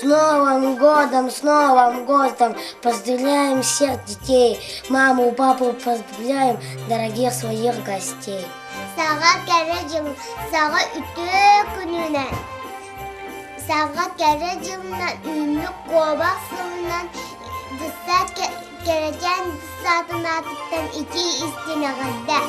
С Новым годом, с Новым годом! Поздравляем всех детей, маму, папу поздравляем, дорогих своих гостей. Саҥа кэрэ дьыл, саҥа үтүө күнүнэн, саҥа кэрэ дьылынан үүммүт куобах сылынан дьыссаат кэрэчээн дьыссаатын аатыттан итии истиҥ эҕэрдэ!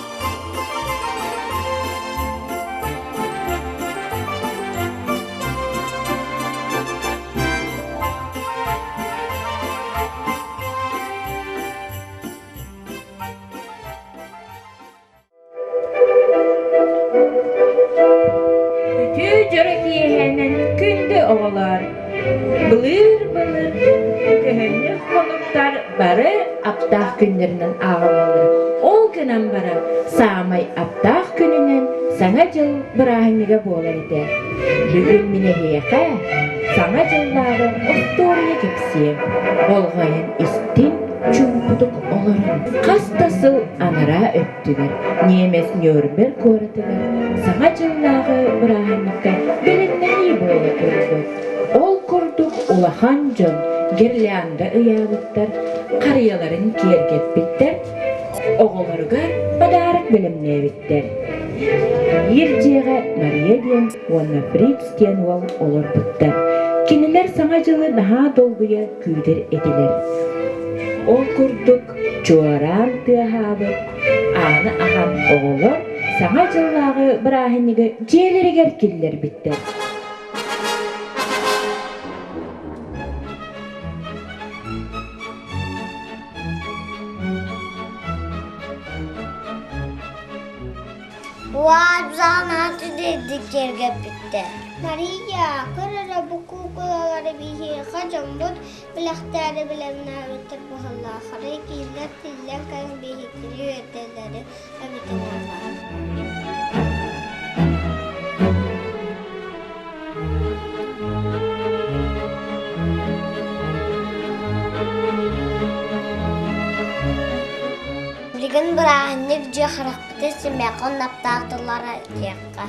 Үтүө дьоро киэһэнэн күндү оҕолор! Былыыр-былыр көһөннөх хонуктар бары аптаах күннэринэн ааҕыллаллар. Ол гынан баран саамай аптаах күнүнэн Саҥа дьыл бырааһынньыга буолар этэ. Бүгүн мин эһиэхэ Саҥа дьыллааҕы остуоруйа кэпсиэм. Болҕойон истиҥ, чуумпутук олорун. Хас да сыл анараа өттүгэр ньиэмэс Нюрнберг куоратыгар Саҥа дьыллааҕы бырааһынньыкка бэлэмнэнии буола турбут. Ол курдук улахан дьон гирлянда ыйаабыттар, харыйаларын киэргэппиттэр, оҕолоругар подарок бэлэмнээбиттэр. Биир дьиэҕэ Мария диэн уонна Фриц диэн уол олорбуттар. Кинилэр Саҥа дьылы наһаа долгуйа күүтэр этилэр. Ол курдук чуораан тыаһаабыт, ааны аһан оҕолор Саҥа дьыллааҕы бырааһынньыгы дьиэлэригэр киллэрбиттэр. Уаабзаан аты киэргэппиттэр. Мария, көр эрэ бу куукулалары биһиэхэ дьоммут бэлэхтээри бэлэмнээбиттэр быһалаахары киһилэр тиллэн кэлэн биһиккини үөрдэллэри эбитэ буоллаҕа. Билигин бырааһынньык дьиэ харахпыты симэххэ уонна тыллара этиэххэ.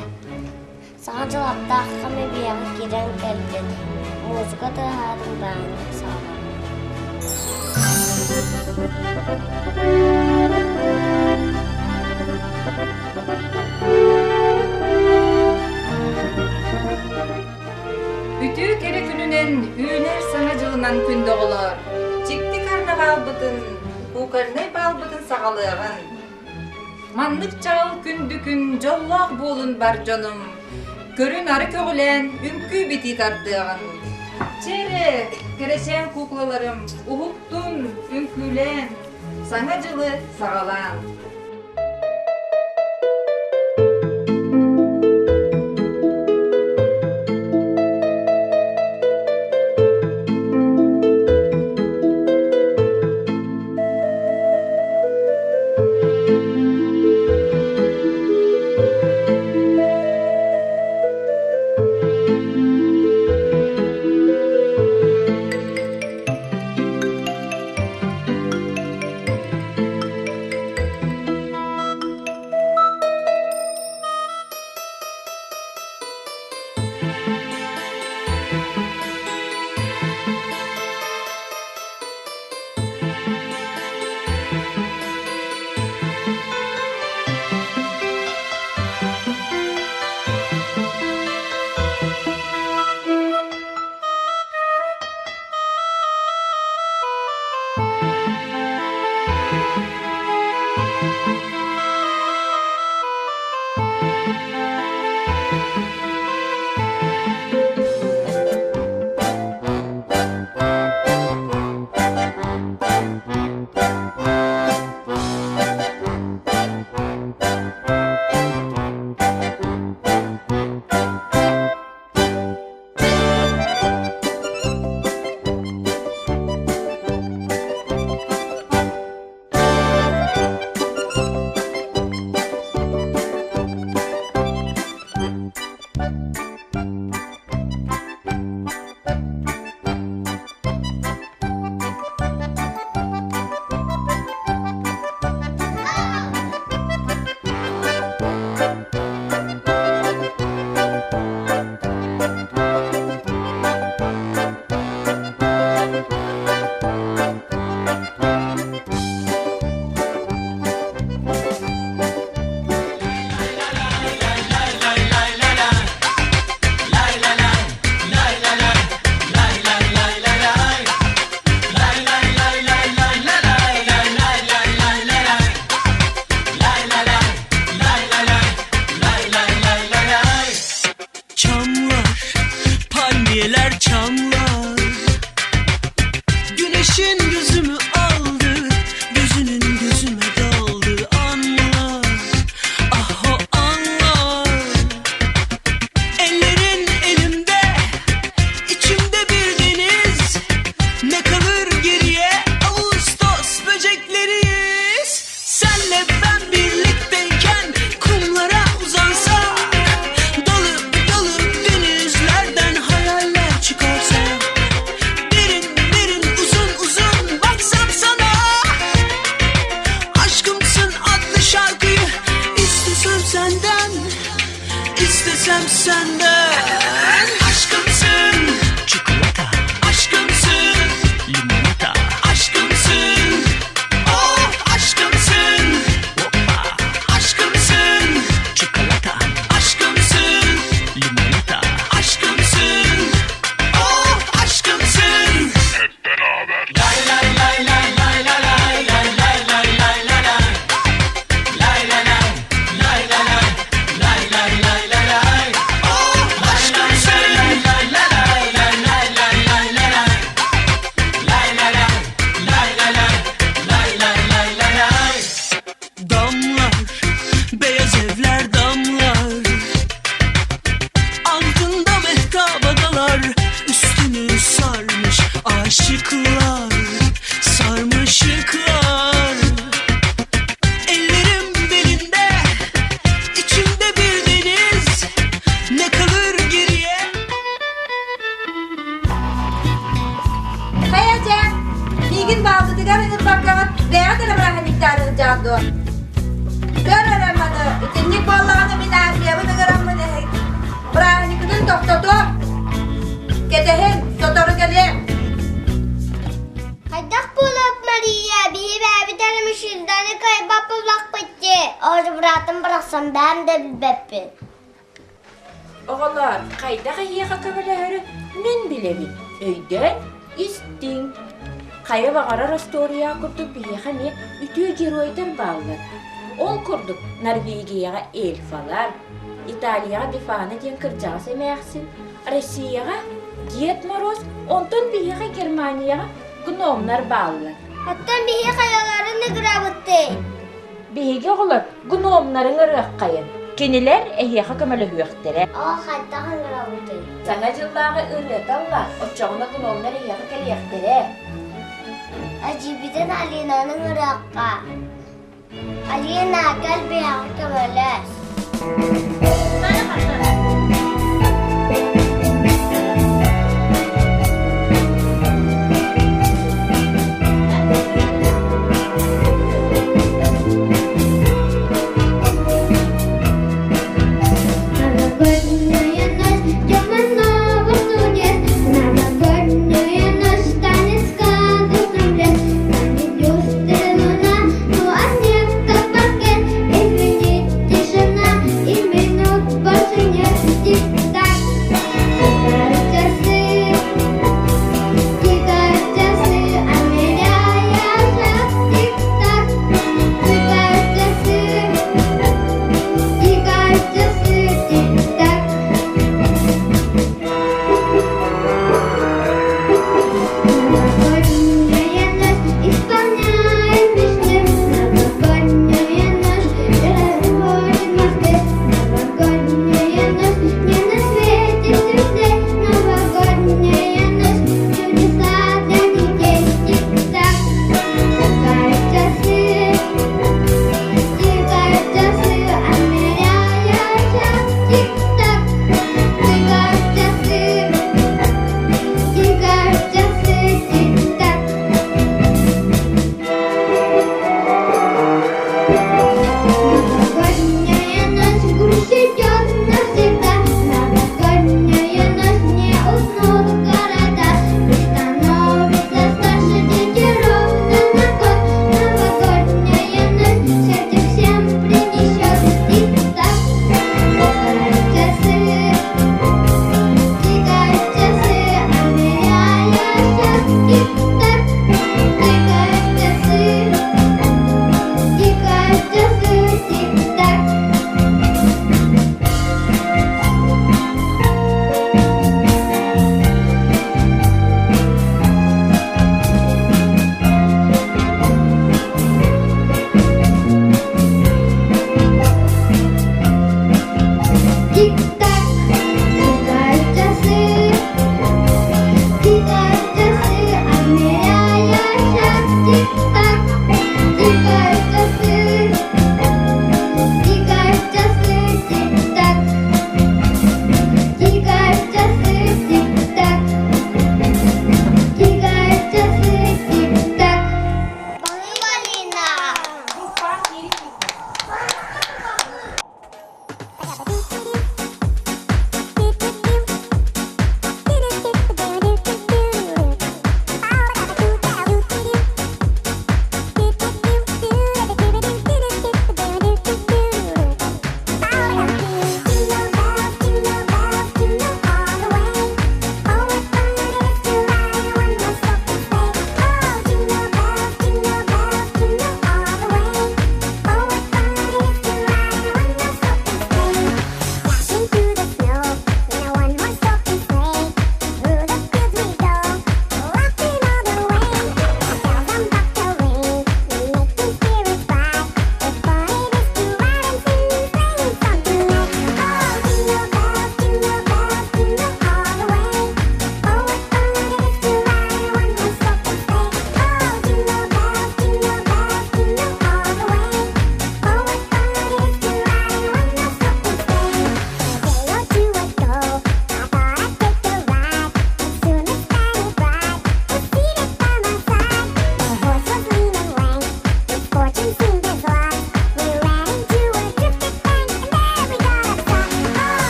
Саҥа дьыл аптаах кэми биһиэхэ киирэн кэлбит. Музыка тыаһаатын бырааһынньык саҕаланна. Үтүө кэрэ күнүнэн үүнэр саҥа дьылынан күндү оҕолор! Дьикти карнавалбытын, кукольнай баалбытын саҕалыаҕын! Маннык чаҕыл күндү күн дьоллоох буолун бар дьонум! Көрүн-ары көҕүлээн үҥкүү-битии тардыаҕын! Чэ эрэ, кэрэчээн куукулаларым, уһуктун, үҥкүүлээн, Саҥа дьылы саҕалаан! Çamlar, palmiyeler çamlar. Güneşin gözümü aldı, gözünün gözüme daldı anlar. Ah o anlar. Ellerin elimde, içimde bir deniz. Ne kalır geriye Ağustos böcekleriyiz. Senle ben birlikteyken kumlara uzansak, dalıp dalıp denizlerden hayaller çıkarsak, derin derin uzun uzun baksam sana, aşkımsın adlı şarkıyı istesem senden, istesem senden. Aşkımsın çikolata, aşkımsın limonata, aşkımsın, oh aşkımsın, hoppa, aşkımsın çikolata, aşkımsın limonata, aşkımsın, oh aşkımsın. Lay lay lay lay lay lay lay lay lay lay lay lay lay. Lay lay lay, lay lay lay, lay lay lay lay lay. Oh aşkımsın. Lay lay lay lay lay lay lay lay lay. Lay lay lay, lay lay lay, lay lay lay lay lay. Damlar, beyaz evler damlar. Altında mehtaba dalar, üstünü sarmış aşıklar, sarmışıklar. Ellerim belinde, içimde bir deniz. Ne kalır geriye? Хайа дьэ, миигин баалдытыгар ыҥырбаккаҕыт бэйэҕит эрэ бырааһынньыктаары сылдьаҕыт дуо? Көр эрэ маны, итинник буоллаҕына мин армиябын ыҥыраммын бырааһынньыккытын тохтотуом. Кэтэһин, сотору кэлиэм. Хайдах буолуох Мария, биһи бэйэбит эрэ мишилданы кыайбат буоллахпыт дии. Оҕо быраатым барахсан бэйэм да билбэппин. Оҕолоор, хайдах эһиэхэ көмөлөһөрү мин билэбин. Өйдөөн истиҥ. Хайа баҕарар остуоруйа курдук биһиэхэ эмиэ үтүө геройдар бааллар. Ол курдук Норвегияҕа эльфалар, Италияҕа Бифана диэн кырдьаҕас эмээхсин, Россияҕа Дед Мороз, онтон биһиэхэ Германияҕа гномнар бааллар. Оттон биһи хайаларын ыгырабыттый? Биһиги оҕолор гномнары ыҥырыаххайын. Кинилэр эһиэхэ көмөлөһүөхтэрэ. Оо, хайдах ыҥырабытый? Саҥа дьыллааҕы ырыата ылла, оччоҕуна гномнар эһиэхэ кэлиэхтэрэ. Эдьиийбитин Алинаны ыҥырыахха. Алина, кэл биһиэхэ көмөлөс. Новогодняя ночь, темно студент, Новогодняя ночь, танец сказочный лес, Там идет луна, ну а снег как паркет, И звенит тишина, и минут.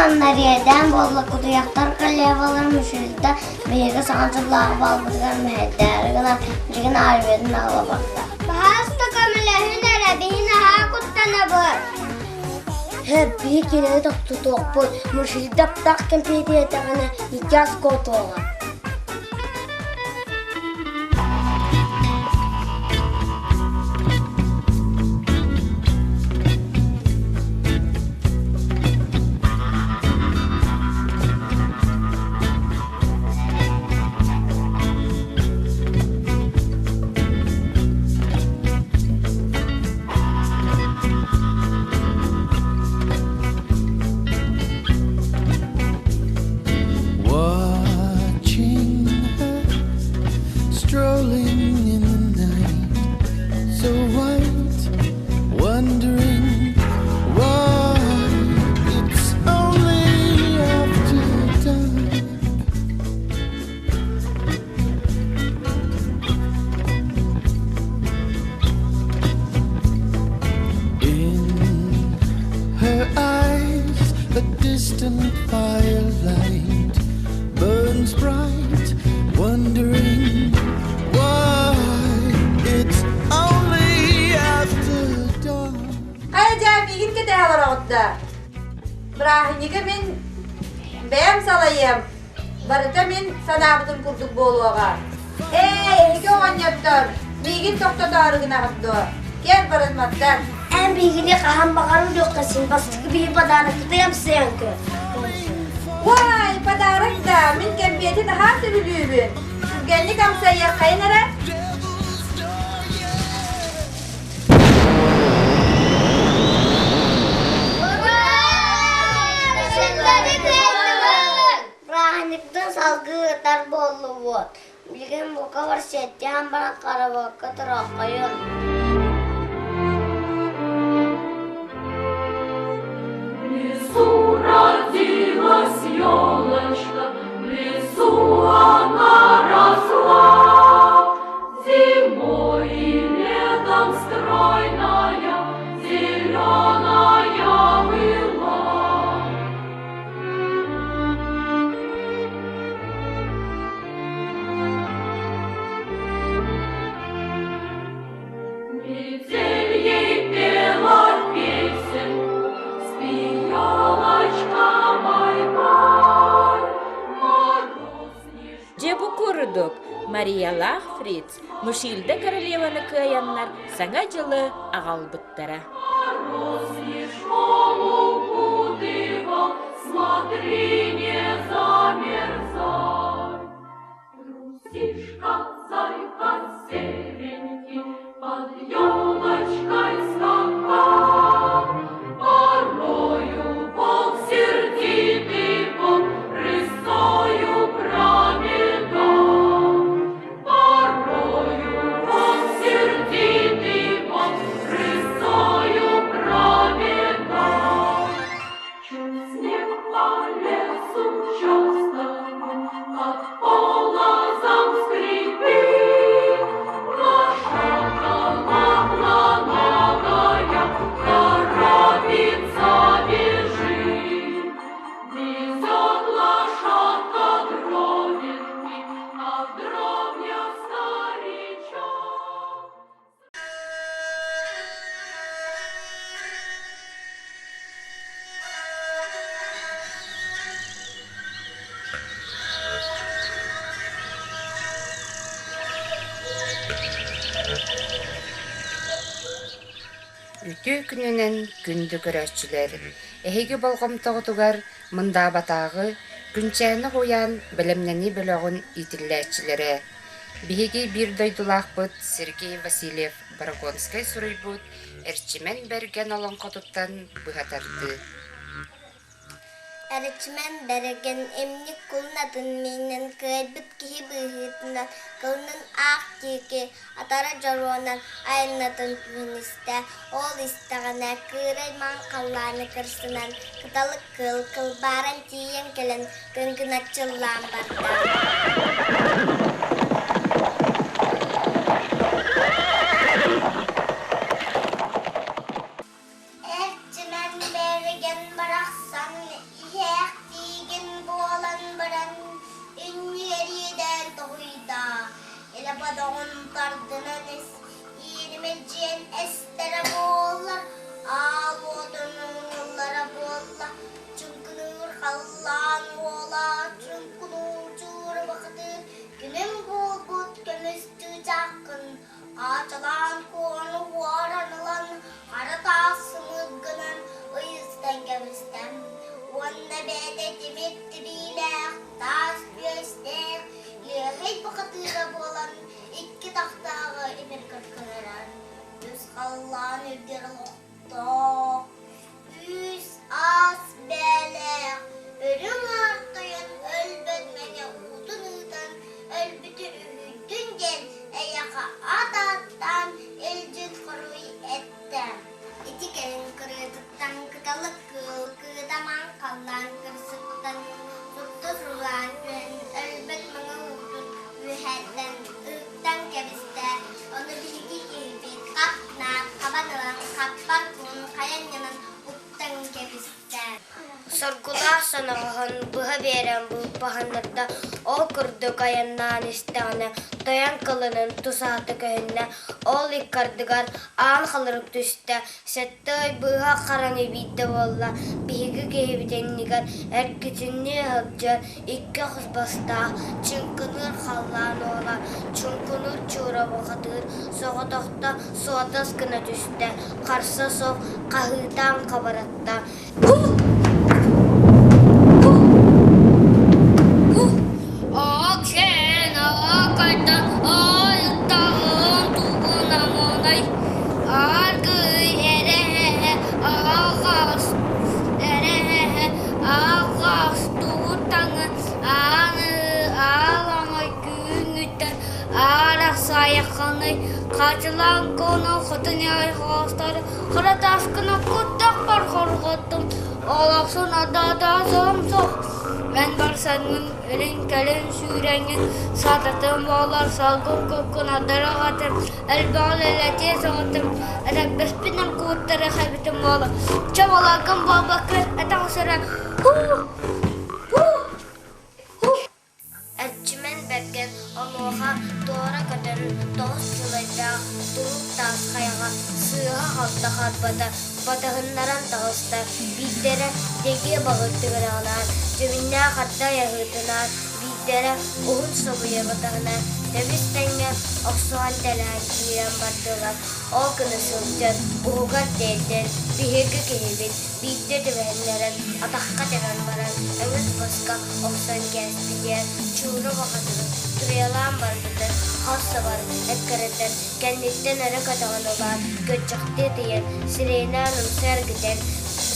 манна эриэйдээн буолла, кутуйахтар королевалар Мишельда биһиги саҥа дьыллааҕы баалбытыгар мэһэйдээри гынан билигин армиятын аҕала барда. Баһаалыста көмөлөһүн эрэ, биһи наһаа куттанабыт. Һэ, биһи кинини тохтотуохпут, Мишельда аптаах кэмпиэтийэтэҕинэ икки куотуоҕа. Watching her strolling in the night, so white, wondering why it's only after dark. In her eyes, a distant firelight burns bright, wondering why it's only after dark. Хайа дьэ, миигин кэтэһэ олороҕут да? Бырааһынньыгы мин бэйэм салайыам, барыта мин санаабытым курдук буолуоҕа. Ээ, эһиги оҕонньоттор, миигин тохтотоору гынаҕыт дуо? Кэр барымматтар. Эн биһигини хаһан баҕарар үөххэ син бастакы биһи подарокпытын амсайан көр. Уай, подарок да, мин кэмпиэти наһаа сөбүлүүбүн. Түргэнник амсайыаххайын эрэ. Бырааһынньыктан салгыы ытар буоллубут. Билигин бука барсеттээн баран каравокка туруоххайын. В лесу родилась елочка, в лесу она росла. Зимой и летом стройная, зеленая была. Метель ей пела песенку, Спи, елочка, бай-бай, Мороз Дьэ бу курдук Мариялаах Фриц Мушильда королеваны кыайаннар Саҥа дьылы аҕалбыттара. Мороз снежком укутывал, Смотри, не замерзай. Трусишка, зайка серенький, Под елочкой скакал. Порою волк сердитый волк Рысцою пробегал. Порою волк сердитый волк Рысцою пробегал. Чуть снег по лесу частому Под полозом скрипит. Лошадка наглоногая Торопится, бежит. Везет лошадка дровинки, А в дровнях старичок. Үтүө күнүнэн күндү көрөөччүлэр! Эһиги болҕомтоҕутугар Мындаабатааҕы Күнчээни уһуйаан бэлэмнэнии бөлөҕүн иитиллээччилэрэ, биһиги биир дойдулаахпыт Сергей Васильев Борогонскай суруйбут Эрчимэн Бэргэн олоҥхотуттан быһа тардыы. Эрчимэн Бэргэн эмньик кулунатын миинэн кыайбыт киһи быһыытынан кылынан аах диэки атара дьоруонан айаннатын түһэн истэ. Ол истэҕинэ кыырай маҥ халлааны кырсынан кыталык кыыл кылбааран тиийэн кэлэн кыҥкыначчыллаан барда. Эрчимэн Бэргэн барахсан иһэ. тоһуйда, илэ бодоҕун тардынан ис, ииримэлдьийэн эстэрэ буоллар, аал уотун умуллара буолла, чуҥкунуур халлаан уола, чуҥкунуур чуура бухатыыр, күнүм буолбут көмүс чыычааххын, хаачалаан куону уоран ылан, хара таас сымыыт гынан ыйыстан кэбистэ уонна бэйэтэ тимир тибиилээх, таас түөстээх, лүөһэй бухатыыра буолан икки тахтааҕы имир кыркырарар, үс халлаан үрдүгэр олохтоох, үс аас бээлээх, үрүҥ аар тойон өлбөт мэҥэ уутун ыытан өлбүтү үһүйдүн диэн эйиэхэ ат ааттаан илдьит хоруй эттэ. Ити кэлин кырыытыттан кыталык кыыл кыыдамаан халлаан кырсыттан супту сурулаан түһэн өлбөт мэҥэ уутун үөһэттэн ыттан кэбистэ. Ону биһиги киһибит хап-наат хабан ылан хаппар куун хайа анньынан уктан кэбистэ. Соргулаах соноҕоһун быһа биэрэн быыппаһыннарда, ол курдук айаннаан истэҕинэ тойон кылынын тусаһата көһүннэ, ол иккардыгар аан халырык түстэ, сэттэ ый быыһа хараҥа биирдэ буолла, биһиги киһибит иннигэр эргичиҥнии сылдьар икки хос бастаах чыҥкыныыр халлаан уола, чуҥкунуур чуура бухатыыр соҕотохто суотас гына түстэ, харса суох хаһыытаан хабыратта. Хара тааскына куттахпар хорҕоттум, олохсун адаатаасым суох. Эн барсаҥҥын илин-кэлин сүүрэҥҥин, саататым буолар салгын куккун аддарах атым, элбэҕи үлэлэтиэ соҕотум, эрэббэспинэн кууттарах эбитим буола. Чэ баларгын буолбаккын, этэх сыра һуу һуу һуу. Эрчимэн Бэргэн онуоха туора көтөн тоҕус дьулайдаах туруук таас хайаҕа сыыһа-халта харбата батыһыннаран таҕыста, биирдэрэ дэгиэ баҕыр түгэрэҕинээн, дьүһүннээх ардай аһыытынаан, биирдэрэ уһун собуйа батаһынан тэбис-тэҥҥэ охсуһан тэлэһэн киирэн бардылар. Ол гына сылдьан уһугар тиэрдэн биһиги киһибит биирдэ түбэһиннэрэн атахха тэбэн баран өҥүс баска охсон кээспитигэр чуура баҕатыгар туруйалаан барбыта хас сабар эккирэтэн кэнниттэн өрө көтөҕөн ылаат көччөхтүү тыйан сирэйинээн умса эргитэн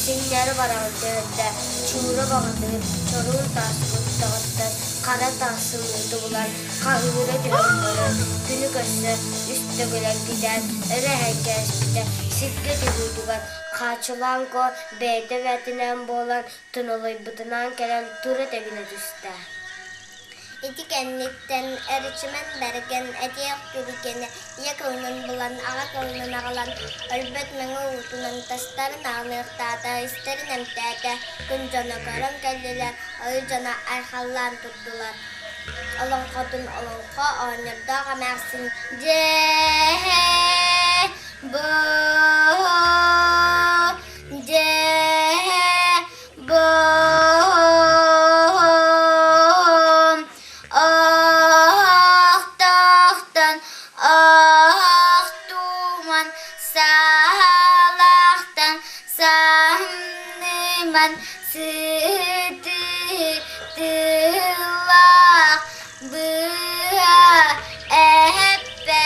сиҥнэри бараҕын түһэрдэ чуура баҕатыгар чоруун таас куттаҕыттан хара таас сымыыты булан хаһыыра түһэн баран күнү көрсө үс төгүл эргитэн өрө эһэн кээспитэ сиргэ түһүүтүгэр Хаачылаан Куо бэйэтэ бэйэтинэн буолан туналыйбытынан кэлэн тура тэбинэ түстэ. Ити кэнниттэн Эрчимэн Бэргэн этиэх түргэнэ ийэ кылынан булан, аҕа кылынан аҕалан, өлбөт мэҥэ уутунан тастарын аҕыныахтаата, истэрин эмтээтэ, күн дьоно көрөн кэллилэр, ойуу дьоно айхаллаан турдулар. Олоҥхотун олоҥхо оҕонньордоох эмээхсин дьэ бу дьэ бу Охтохтон охтуман саалахтан саһымныман сытыы тыллаах быа эппэтин.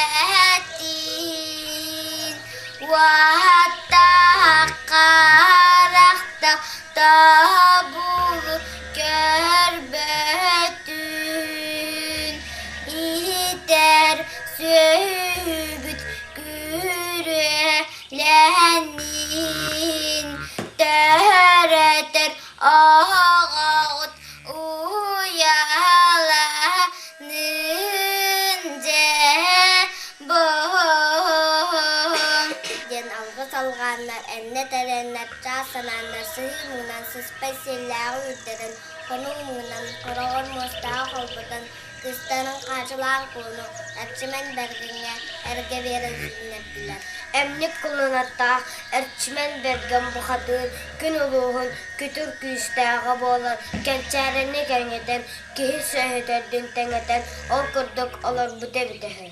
бурҕааннар, эннэ тэрэннэр, чаас санааннар, сыһыы муҥунан, сыспай сиэллээҕи үүрдэрэн, хонуу муҥунан, хороҕор муостааҕы холботон, кыыстарын хаачылаан кууну Эрчимэн Бэргэҥҥэ эргэ биэрэн сүүннэрдилэр. Эмньик кулунаттаах Эрчимэн Бэргэн бухатыыр күн улууһун күтүр күүстээҕэ буолан, кэнчээрэни кэҥэтэн, киһи сүөһүтэрдин тэҥэтэн, ол курдук олорбута эбитэ үһү.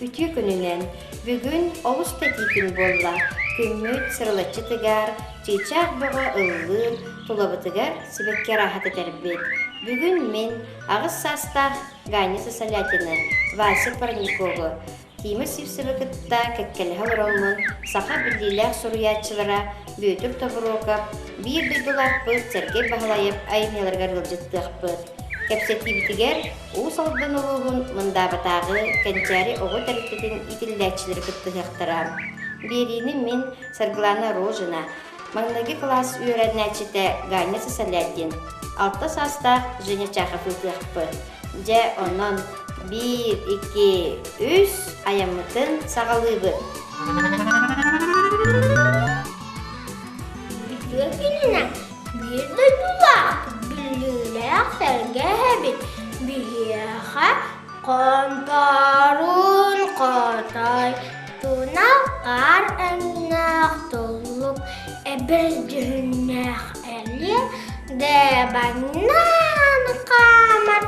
Үтүө күнүнэн! Бүгүн олус да итии күн буолла. Күммүт сырылаччы тыгар, чыычаах бөҕө ыллыыр, тулабытыгар сибэкки арааһа тэтэрбит. Бүгүн мин аҕыс саастаах Ганя Сосолятины, Вася Парникову, Тима Сивцевы кытта кэккэлэһэ олороммун саха биллиилээх суруйааччылара Бүөтүр Тобуруокап, биир дойдулаахпыт Сергей Баһылайап айымньыларыгар ыалдьыттыахпыт. Кэпсэтиибитигэр Уус Алдан улууһун Мындаабатааҕы Кэнчээри оҕо тэрилтэтин иитиллээччилэрэ кыттыһыахтара. Биэриини мин, Саргылана Рожина, маҥнайгы кылаас үөрэнээччитэ Ганя Сосолятин, алта саастаах Женя Чахов ыытыахпыт. Дьэ, онон биир, икки, үс айаммытын саҕалыыбыт. Үтүө күнүнэн биир дойдулаах, биллиилээх сэргэһэбит. Биһиэхэ хонтоорун хотой, тунал хаар өҥнөөх туллук, эбир дьүһүннээх элиэ Дебаннаан хаамар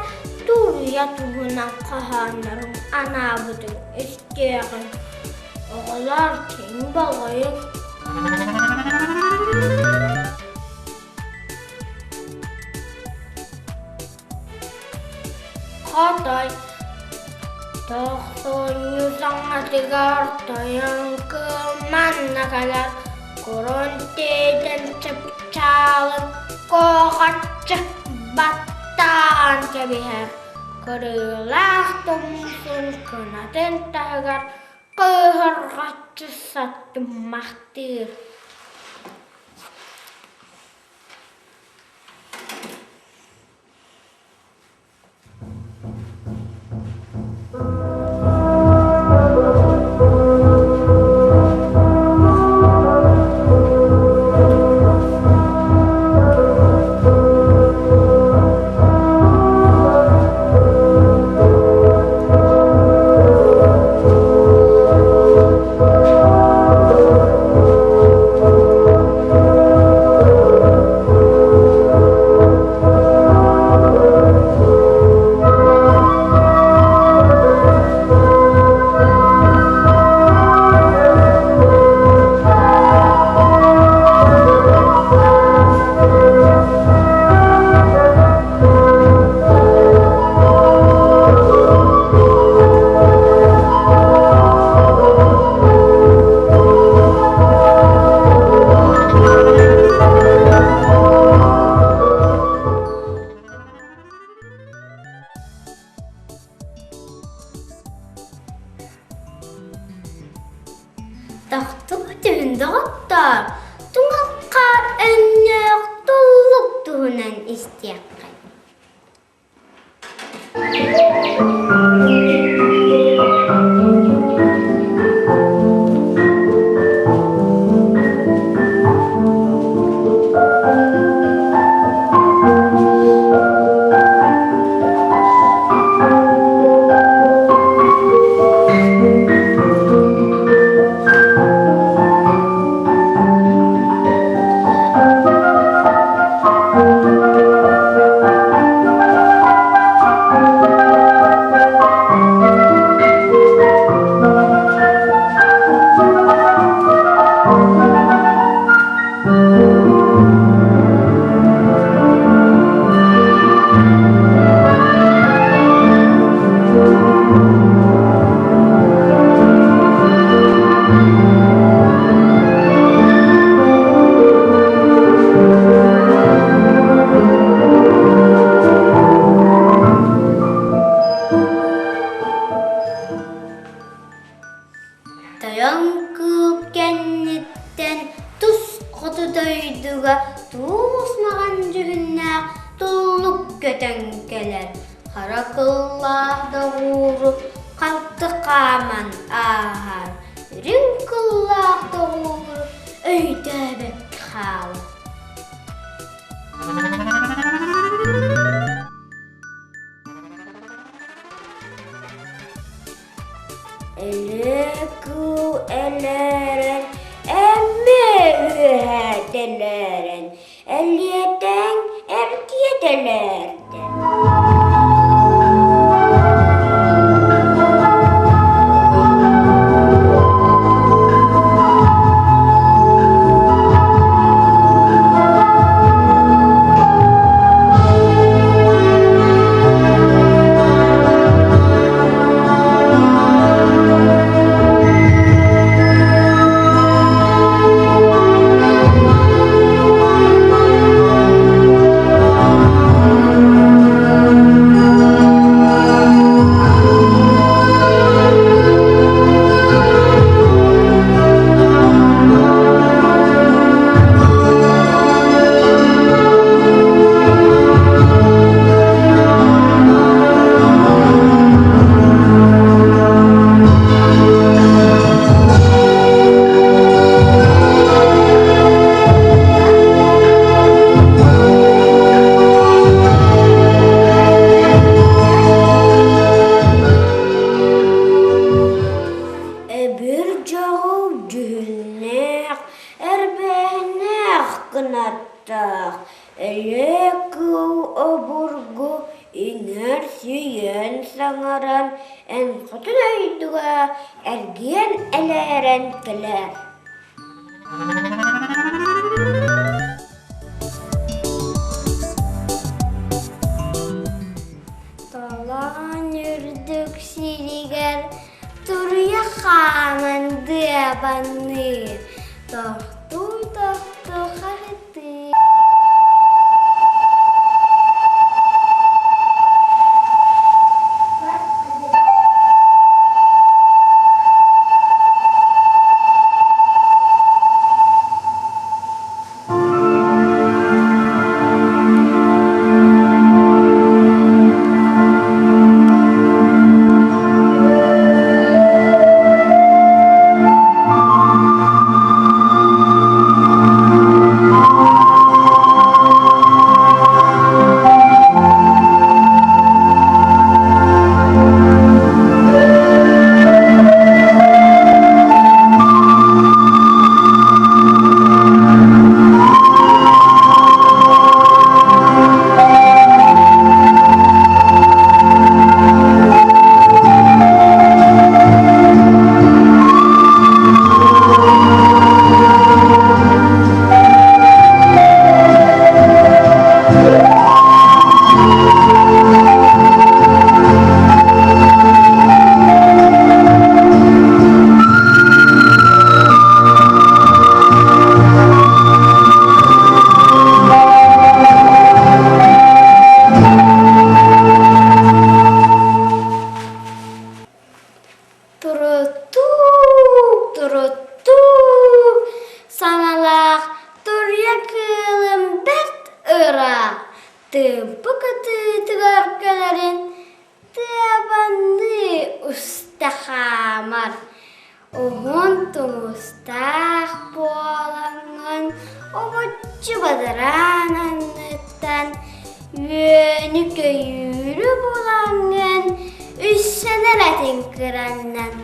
тууйа туһунан хоһооннорун анаабытын истиэҕиҥ. Оҕолор киҥ болҕойуҥ. Хотой Тохсунньу саҥатыгар тойон кыл манна кэлэр курун тиитин чыпчаалын куохаччы баттаан кэбиһэр кырыылаах тумсун кынатын таһыгар кыыһырҕаччы саттыммахтыыр. Муус маҕан дьүһүннээх туллук көтөн кэлэр, хара кыллаах доҕууру халты хааман ааһар, үрүҥ кыллаах доҕууру өйдөөбөккө хаалар. Элэкүү элээрэн, эмиэ үөһээ тэлээрэн, элиэтээн эргийэ тэлээрдэ. Эбир дьоҕу дьүһүннээх, эрбэһиннээх кынаттаах, Элэкыл обургу иҥэр-сийэн саҥаран, эн хотун дойдуга эргийэн элээрэн кэлээр. Толоон үрдүк сиригэр туруйа хааман дыабанныыр, тохтуу-тохтуу хаһытыы. Туруттуук, туруттуук, саҥалаах туруйа кыылым бэрт ыраах, тыымпы кытыытыгар кэлэрин тыабанныы уста хаамар. Уһун тумустаах буолаҥҥын угуччу бадараан анныттан үөнү-көйүүрү булаҥҥын үссэнэр этиҥ кыраннан.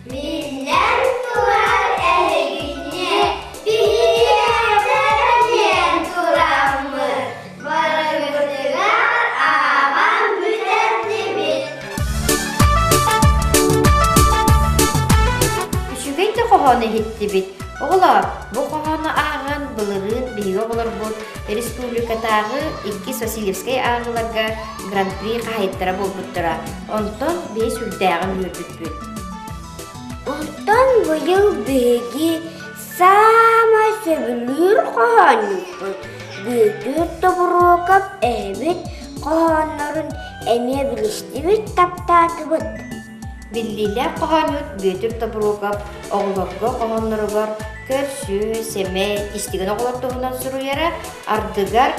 Биллэн турар эһигини биһиэхэ диэн тураммыт барыгытыгар ааҕан бүтэрдибит. Үчүгэй да хоһоону иһиттибит. Оҕолоор, бу хоһоону ааҕан былырыын биһиги оҕолорбут республикатааҕы иккис Васильевскай ааҕыыларга гран-при хаһайыттара буолбуттара. Онтон биһи сүрдээҕин үөрбүппүт. Онтон быйыл биһиги саамай сөбүлүүр хоһоонньуппут Бүөтүр Тобуруокап эһэбит хоһооннорун эмиэ билистибит, таптаатыбыт. Биллиилээх хоһоонньут Бүөтүр Тобуруокап оҕолорго хоһоонноругар Көрсүү, сэмэй, истигэн оҕолор туһунан суруйара, ардыгар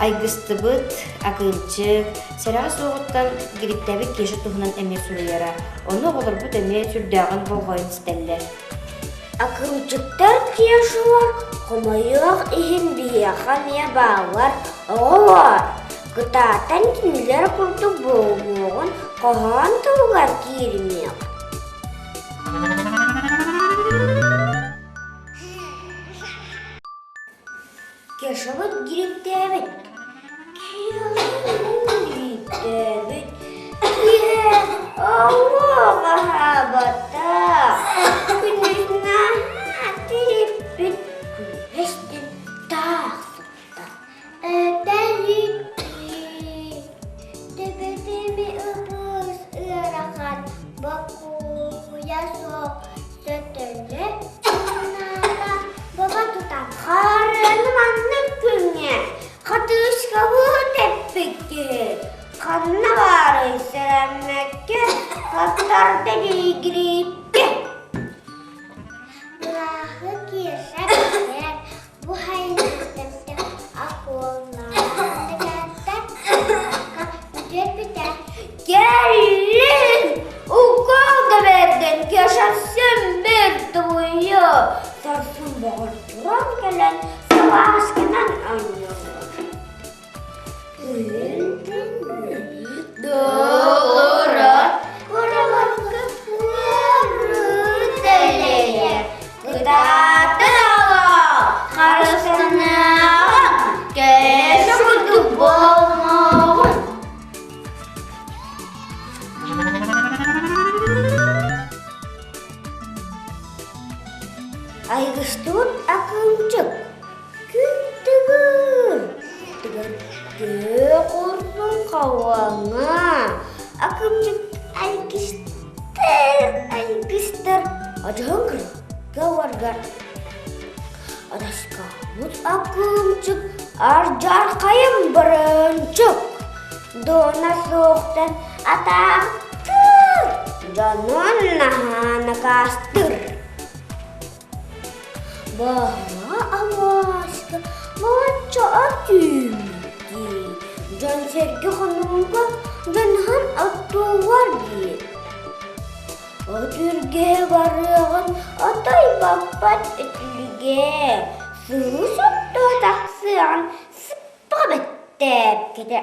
айгыстыбыт, акыымчык, сэрэҕэ суоҕуттан гириптээбит Кеша туһунан эмиэ суруйара. Ону оҕолорбут эмиэ сүрдээҕин болҕойон истэллэр. Акыымчыктар Кешалар хомойуох иһин биһиэхэ эмиэ бааллар оҕолоор, кытаатан кинилэр курдук буолуоҕун хоһоон тылыгар кииримиэх. Кешабыт гириптээбит. Гириптээбит. Киһи олох аһаабатах. Күнүс наһаа тириппит. Күлүстэн таах сытта. Төбөтүмү ыбыс ыарахан, бокуйа суох сөтөлө санаата баба тутан Харыны маннык күҥҥэ хатыыскабы тэппит киһи ханна баарый сэрэммэккэ хаптарда гириипкэ Былааһы Кеша билэр, бу хайыһардарга бүтэр-бүтэр Кэллин! Укол да бэрдэн Кеша син тулуйуо сарсын бөҕөр туран кэлэн салаасканан анньыллар. Долорор кураларга ыарыы дэлэйэр Кытаатан оҕолоор, харыстаныаҕыҥ, Кеша курдук буолумуоҕуҥ. Айгыстыбыт акыымчык Күн тыгыр, тыгыр күөх урсун хауаҥҥа акымчык айгыстар, айгыстар одьоһун кырга уоргар. Адаскаабыт акыымчык ардьархайым баранчык, дуона суохтан атаахтыыр, дьонун наһаа накаастыыр. Баҕа алааска балачча ат үүммүт Дьон-сэргэ хонууга дьаныһан оттууллар дии. От үргэһэ барыаҕын отой баппат үтүлүгэ, сыыс оттоо тахсыаҕын сыппаҕа бэттээпкэтэ.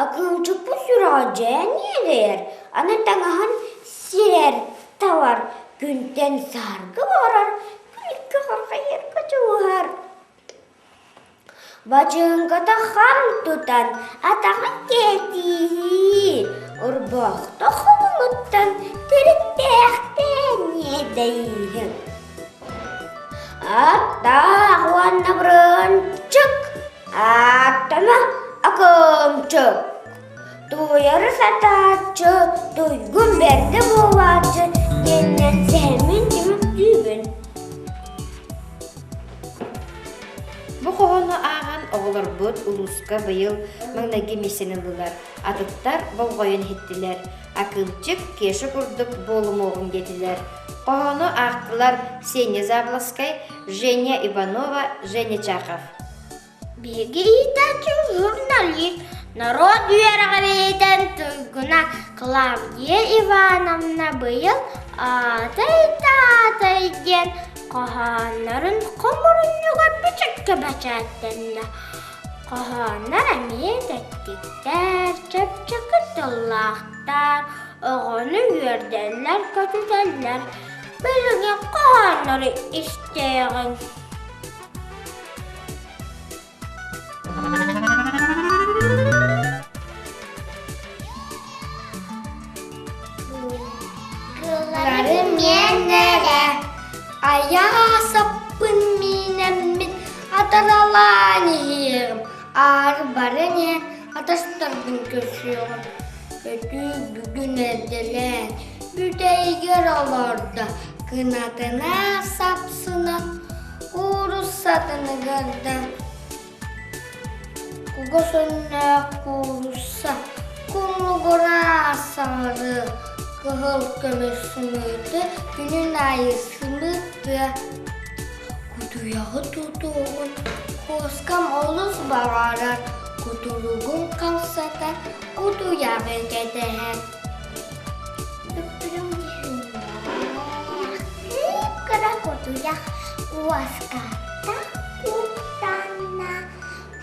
Акыымчыкпыт сүрэҕэ дьээн иэдэйэр, аны таҥаһын сирэр, талар, күнтэн саарга баҕарар, күлүккэ хорҕойорго дьулуһар. Бачыыҥката хам тутан, атаҕын кээтииһии, орбоохто хомунуттан төрүттээхтээн иэдэйииһин. Аттаах уонна бырынчык Ааттана акыымчык, тулуйары сатааччы, туйгун бэрдэ буолааччы диэннэн сэһэммин түмүктүүбүн. Бу хоһоону ааҕан оҕолорбут улууска быйыл маҥнайгы миссияны ыллылар, атыттар болҕойон иһиттилэр. Акыымчык Кеша курдук буолумуоҕуҥ диэтилэр. Хоһоону аахтылар Сеня Заблоскай, Женя Иванова, Женя Чахов. Биһиги иитээччи журналист, норуот үөрэҕириитин туйгуна Клавдия Ивановна быйыл «Аатай-таатай» диэн хоһооннорун хомурунньугар бичиккэ бэчээттэннэ. Хоһооннор эмиэ тэттиктэр, чэпчэки тыллаахтар, оҕону үөрдэллэр-көтүтэллэр. Билигин хоһооннору истиэҕиҥ. Кыллары миэннэрэ айаа саппын миинэммин атаралаан иһиэҕим, аары баран иһэн атастарбын көрсүөҕүм. Өтүү бүгүн эрдэлээн бүтэйигэр олордо, кынатына сапсынан Кууруссатыныгар да кугас өҥнөөх куурусса куҥнугураан саҥарыы. Кыһыл көмүс сымыыты күнүн аайы сымыыттыа. Кутуйаҕы тутуоҕун куоскам олус баҕарар, кутуругун хамсатар, кутуйаҕы кэтэһэр. Бүппүрүм дьүһүннээх, кып-кыра кутуйах куоскаттан куттанна,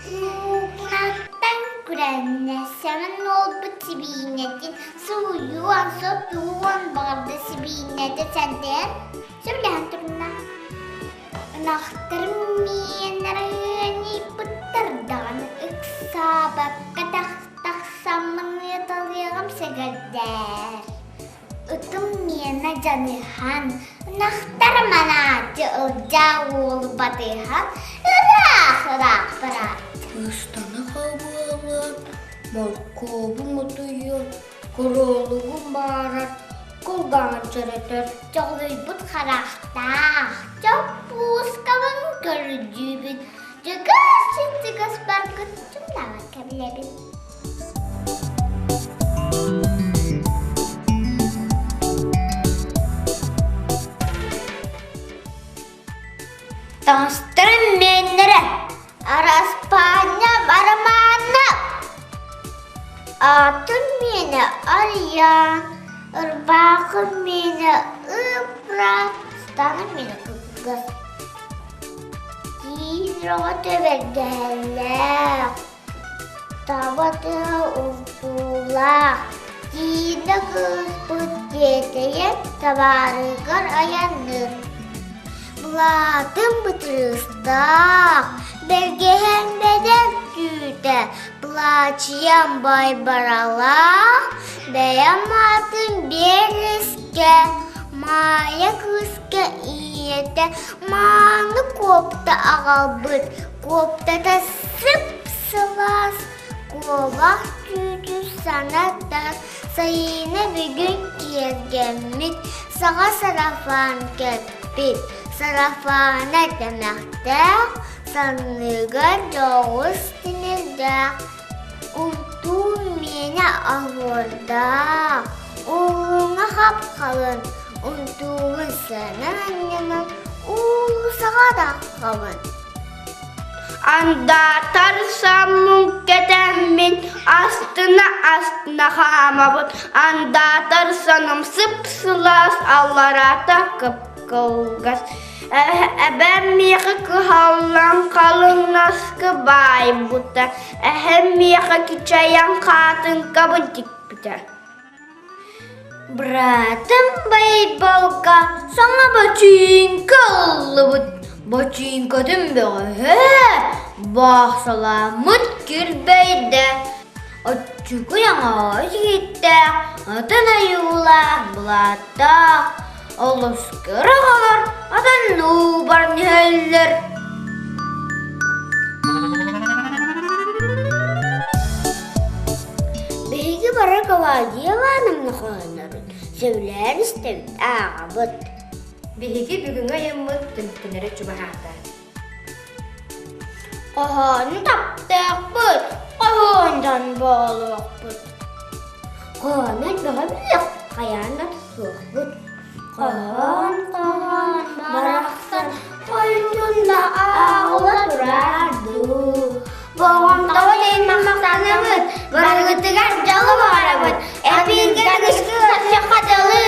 Куукунаттан күрэннэ, Сэмэн уолбут сибиинньэтин сууйуон, сотуон баҕарда сибиинньэтэ сэрдээн сөбүлэһэн турунна. Ынахтарым миэннэрэ ыанньыйбыттар даҕаны ыксаабакка тахсаммын ыыталыаҕым сэгэрдээр. Ытым миэнэ дьаныһан, ынахтар манааччы Ылдьаа уолу батыһан ыраах-ыраах барааччы. Ыстана хабыалаан, моркуобу мутуйуон, куруолугу маарар, кулгааҕын чөрөтөр. Чоҕулуйбут харахтаах, чоппуускабын көрдүүбүн, дьыгыс-чыгыс баргын чуҥнаабакка билэбин. Таҥастарын миэннэрэ, араспаанньа барамаанна, Аатын миэнэ Арыйаан, ырбаахым миэнэ Ыпра, станым миэнэ кылгас. Тиис оҕото бэргэһэлээх, Таба тыа унтуулаах, Тиинэ кыыспыт тиэтэйэн табаарыгар айанныыр. Былаатым бытырыыстаах, бэргэһэм бэдэр түүтэ, былаачыйам байбаралаах, бэйэм аатым Биэрискэ, Маайа кыыска ийэтэ мааны куопта аҕалбыт, куоптата сып-сылаас, куобах түүтү санатар, Сайыына бүгүн киэргэммит, саҥа сарафан кэппит, сарафана тэмэхтээх, санныгар дьоҕус тимирдээх, унтуу миэнэ оһуордаах, уһуҥа хап-халыҥ, унтуугун сыанан анньынан уулуссаҕа таххабын. Андаатар саммын кэтэммин астына-астына хаамабын, андаатар саным сып-сылаас, аллараата кып-кылгас. Эбэм миэхэ кыһаллан халыҥнаскы баайбыта, эһэм миэхэ кичэйэн хаатыҥкабын тикпитэ. Быраатым Байбалга саҥа бачыыҥка ыллыбыт. Бачыыҥкатын бөҕөһө баахсаламмыт килбэйдэ. Оччугуй аҥаҕас иһиттээх, атын айуулаах былааттаах, олус кыра оҕолор атынныы баран иһэллэр. Биһиги бары Клавдия Ивановна хоһооннорун сөбүлээн истэбит, ааҕабыт. Биһиги бүгүҥҥү айаммыт түмүктэнэрэ чугаһаата. Хоһоону таптыахпыт, хоһоонтон буолуохпут. Хоһоону элбэҕи билиэхпит, хайаан да тутуохпут. Хоһоон, хоһоон барахсан хойутун да ааҕыла турар дуу. Болҕомтоҕут иһин махтанабыт, барыгытыгар дьолу баҕарабыт, эпииргэ көрсүөххэ дылы!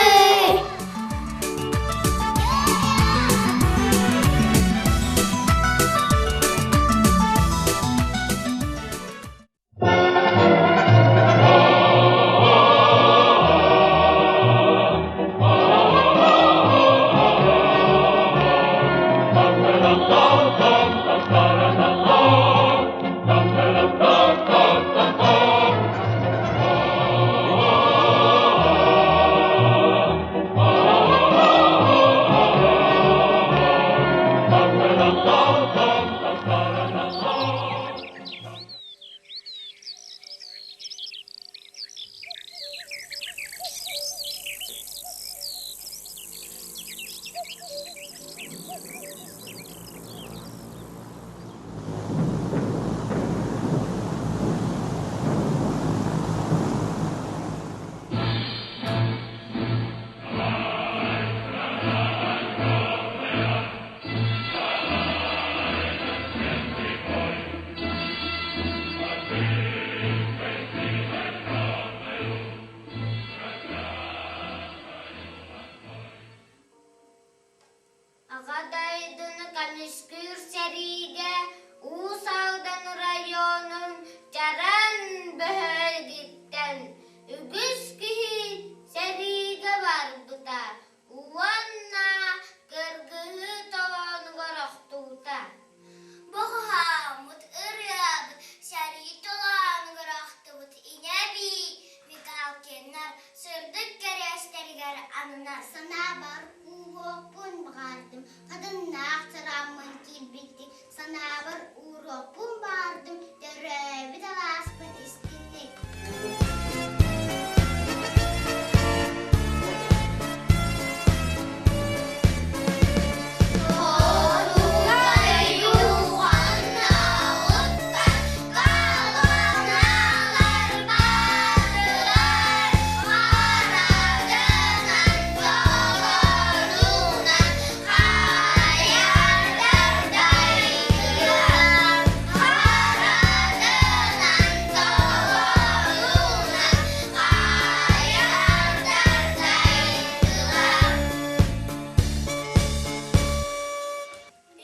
Аҕа дойдуну көмүскүүр сэриигэ Уус Алдан оройуонун Чаран бөһүөлэгиттэн үгүс киһи сэриигэ барбыта уонна кыргыһыы толоонугар охтубута. Бу хоһооммут ырыабыт сэрии толоонугар охтубут инэбии Мигалкиннар сырдык кэриэстэригэр ананар. Санаабар кууһуохпун баҕардым, хатыннаах чарааммын киирбиттик, санаабар ууруохпун баҕардым, төрөөбүт алааспын истинник.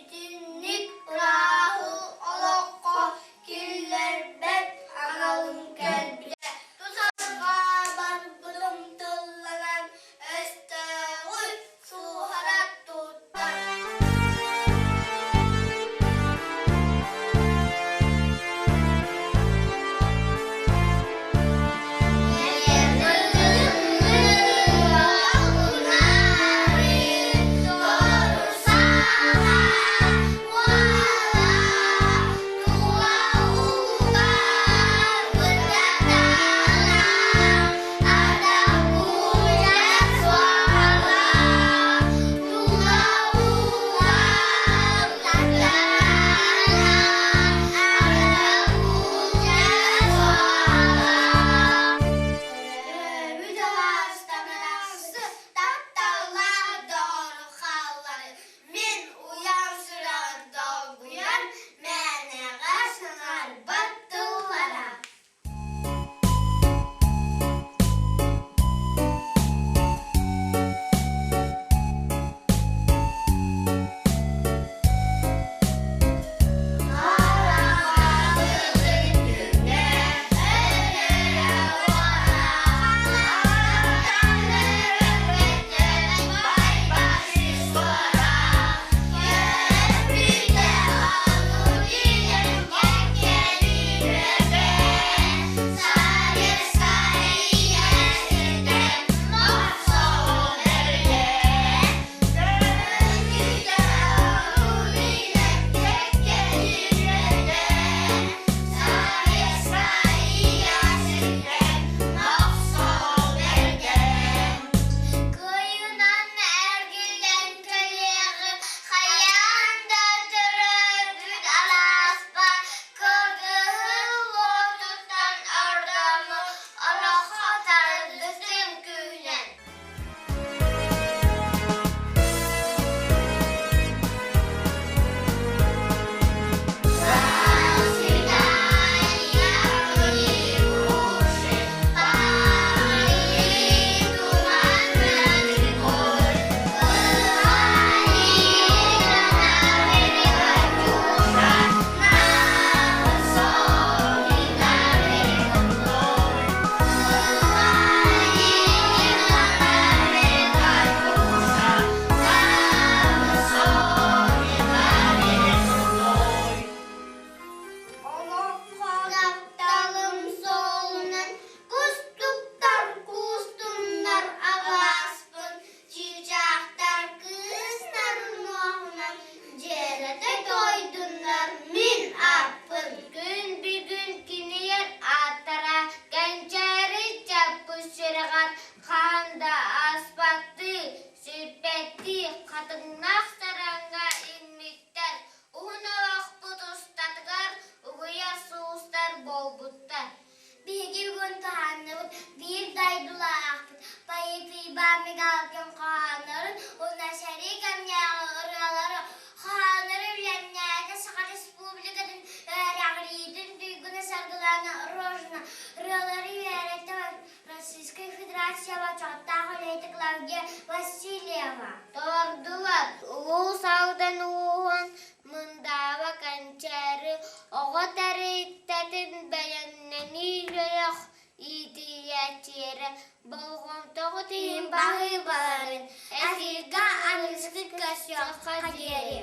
Итинник ырааһы олоххо киллэрбэт аналым кэлбитэ. Тусарга барбытым тылланан, өстөөҕү сууһара туттар. Мин уйан сүрэҕин долгуйан, мээнэҕэ саҥарбат тыллара. Кыайынан эргиллэн кэлиэҕим, хайаан да төрөөбүт алааспар кыргыһыы уотуттан ордоммут олоххо тардыстым күүһүнэн. Тапталым суолунан кустуктар куустуннар алааспын, чыычаахтар кыыстар муоһунан дьиэрэтэ дойдуннар мин ааппын. Күн бүгүн кинилэр ааттара кэнчээри чаппы сүрэҕэр хаан да ааспаттыы, сүппэттии хатыҥнаах сараҥҥа иҥмиттэр Уһун олохпут устатыгар угуйар сулустар буолбуттар. Биһиги бүгүн туһанныбыт биир дойдулаахпыт поэт Иван Мигалкин хоһооннорун уонна сэрии кэмнээҕи ырыалары хоһооннору билэн. Көбөн ууһун Мындааба Кэнчээри оҕо тэрилтэтин бэлэмнэнии бөлөх иитиллээччилэрэ болҕомтоҕут иһин баһыыбаларын эфиргэ аныгыскы көрсүөххэ диэри.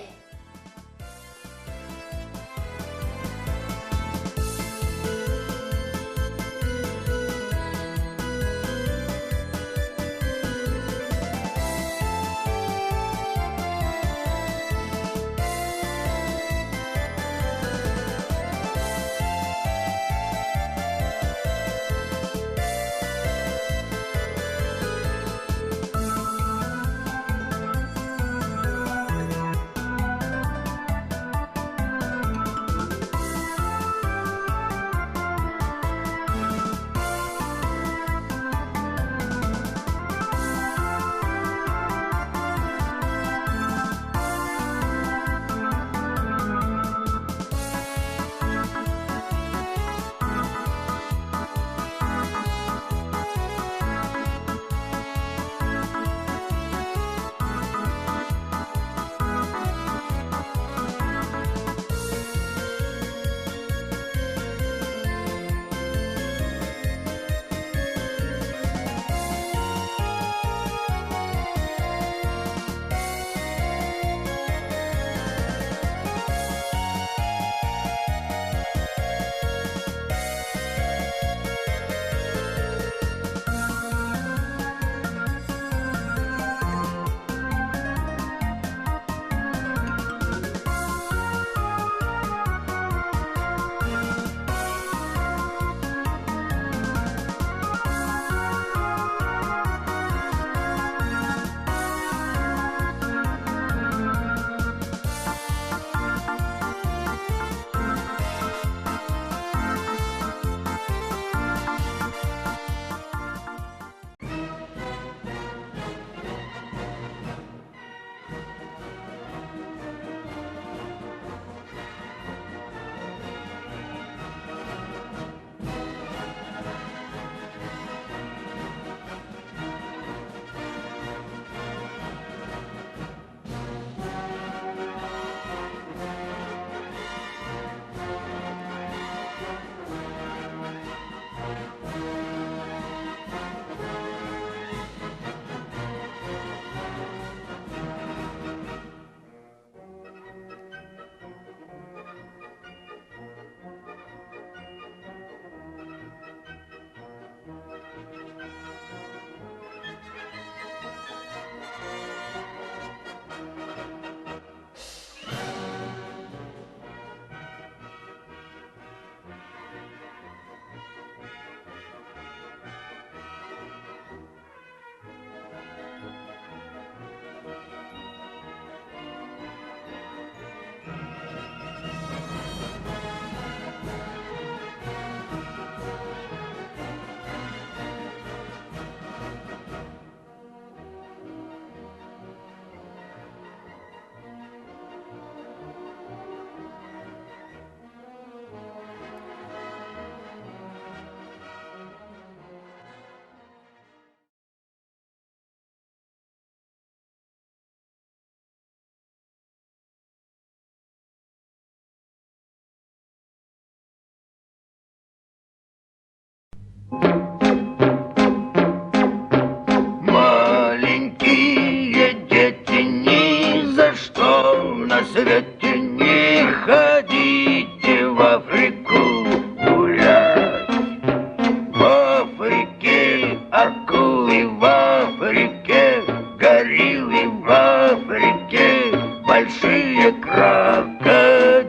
Маленькие дети ни за что на свете не ходите в Африку гулять. В Африке акулы, в Африке гориллы, в Африке большие крокодилы.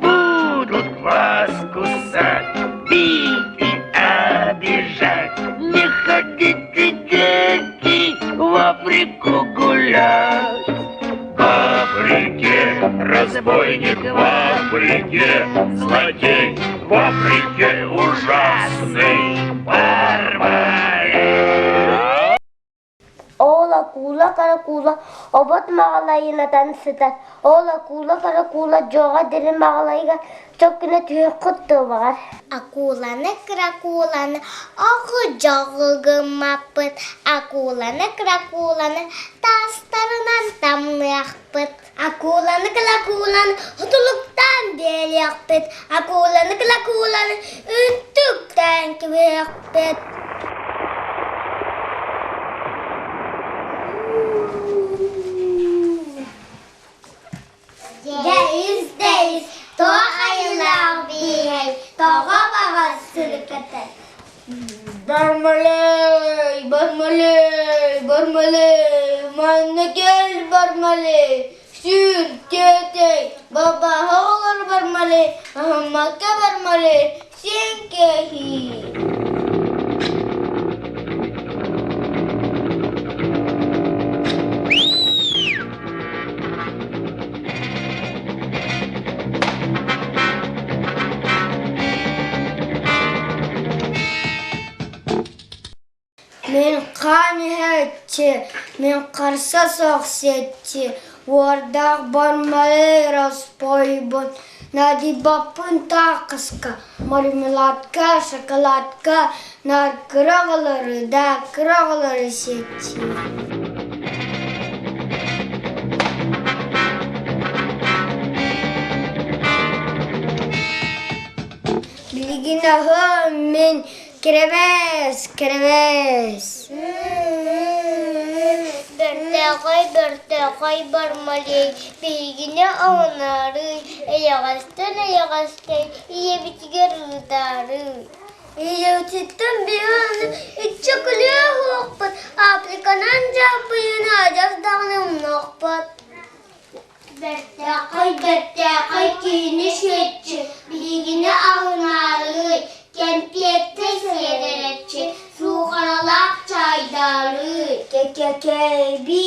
Будут вас кусать, бить и обижать. Не ходите, дети, в Африку гулять. В Африке разбойник, в Африке злодей, в Африке ужасный барбарик. Ол. Акула каракула обот маҕалайынатан сытар. Ол акула каракула дьуоҕа дириҥ маҕалайыгар сөп гына түһүөххүт дуо баҕар? Акуланы кракуланы оҕу-дьоҕу гыммаппыт, акуланы кракуланы таастарынан тамныахпыт. Акуланы клакуланы хутулуктаан биэриэхпит, акуланы клакуланы үнтүктээн кэбиһиэхпит. Дьэ ис-дэйис, туох айылаах бииһэй, тоҕо баҕас сырыкатай? Бармалей, Бармалей, Бармалей, манна кэл Бармалей, сүр, тиэтэй, бабаһа оҕолор Бармалей, аһыммакка Бармалей, син кэһии. Мин хаан иһээччи, мин харса суох сиэччи, уордаах бармалей распойбун, наадыйбаппын таах-хаска, мармеладка, шоколадка, наар кыра оҕолору да кыра оҕолору сиэччи. Билигин аһым мин кирэбэс, кирэбэс. Бөртөөхөй, бөртөөхөй Бармалей, биһигини аһынаарый, эйэҕэстэн эйэҕэстэй, ийэбитигэр ыытаарый. Ийэбититтэн биһи аны иччэ күлүө уһуохпут, Африканан дьаабыйыны адьас даҕаны умнуохпут. Бэртээхэй, бэртээхэй киһини сүөччү, биһигини аһынаарый, кэмпиэттэ сиэдэрэччи, суухаралаах чаайдаарый. Кэ-кэ-кэбиис.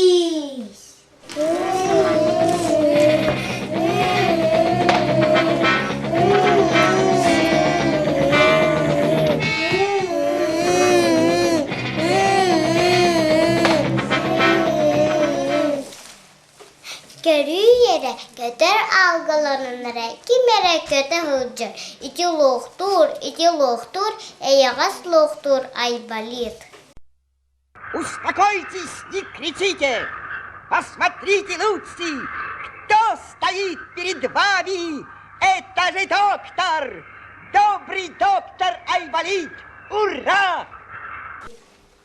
Көрүүй эрэ, көтөр аалгаланан эрэ, ким эрэ көтө сылдьар, ити луохтуур, ити луохтуур, эйэҕэс луохтуур Айболит. Успокойтесь, не кричите! Посмотрите лучше, кто стоит перед вами! Это же доктор! Добрый доктор Айболит! Ура!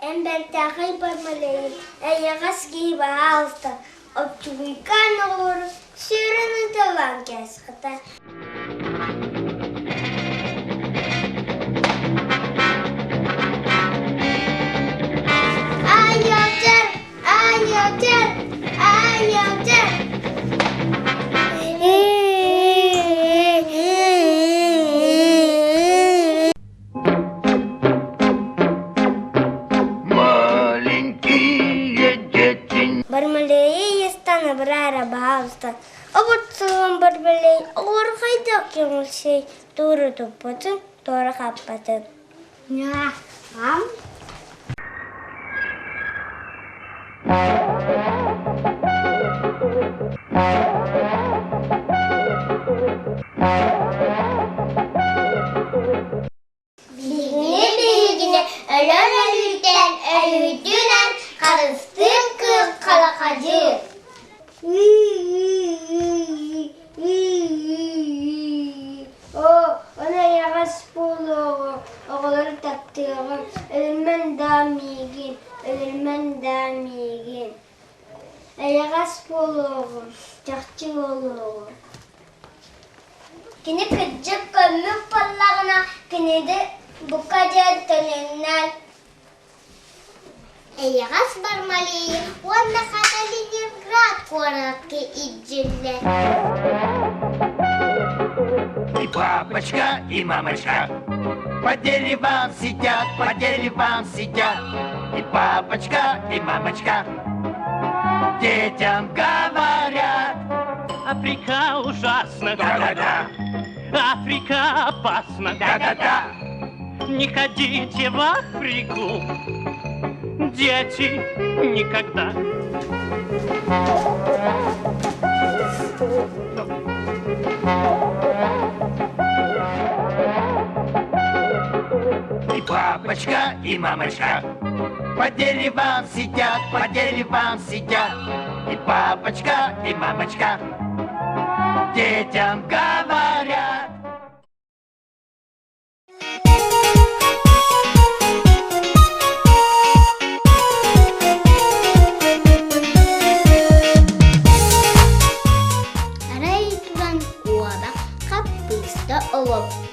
Эн бэртээхэй Бармалейын эйэҕэс киһи баһаалыста, оччугуйкаан оҕолору сүрүн ыталаан кээсхэтэ. Айылдьар! Айылдьар! Айылдьар! Маленькие дети. Бармалейи естан абрара баһаалыста обуртугун Бармалей оҕурҕайдах көҥүлсэй туора туппутун, туора хаппатын. Ньаам. Биһигини биһигини өлөр өлүүттэн өлүүтүнэн харыстыыр кыыл халахадьыы. Оо, ону эйэҕэс буолуоҕу, оҕолору таптыаҕым, өлөрүмэн даа миигин, өлөрүмэн даа миигин. Эйэҕэс буолуоҕум, чахчы буолуоҕум. Кини кырдьык көммүт буоллаҕына, кинини бука диэн төнүннэр. Эйэҕэс Бармалейы уонна хата Ленинград куоракка илдьиллэр. И папочка, и мамочка по деревам сидят, по деревам сидят. И папочка, и мамочка детям говорят. Африка ужасна. Да-да-да. Африка опасна. Да-да-да. Не ходите в Африку. Дети, никогда. И папочка, и мамочка по деревам сидят, по деревам сидят. И папочка, и мамочка детям говорят. Арай туран куобах хаппыыста олоппут.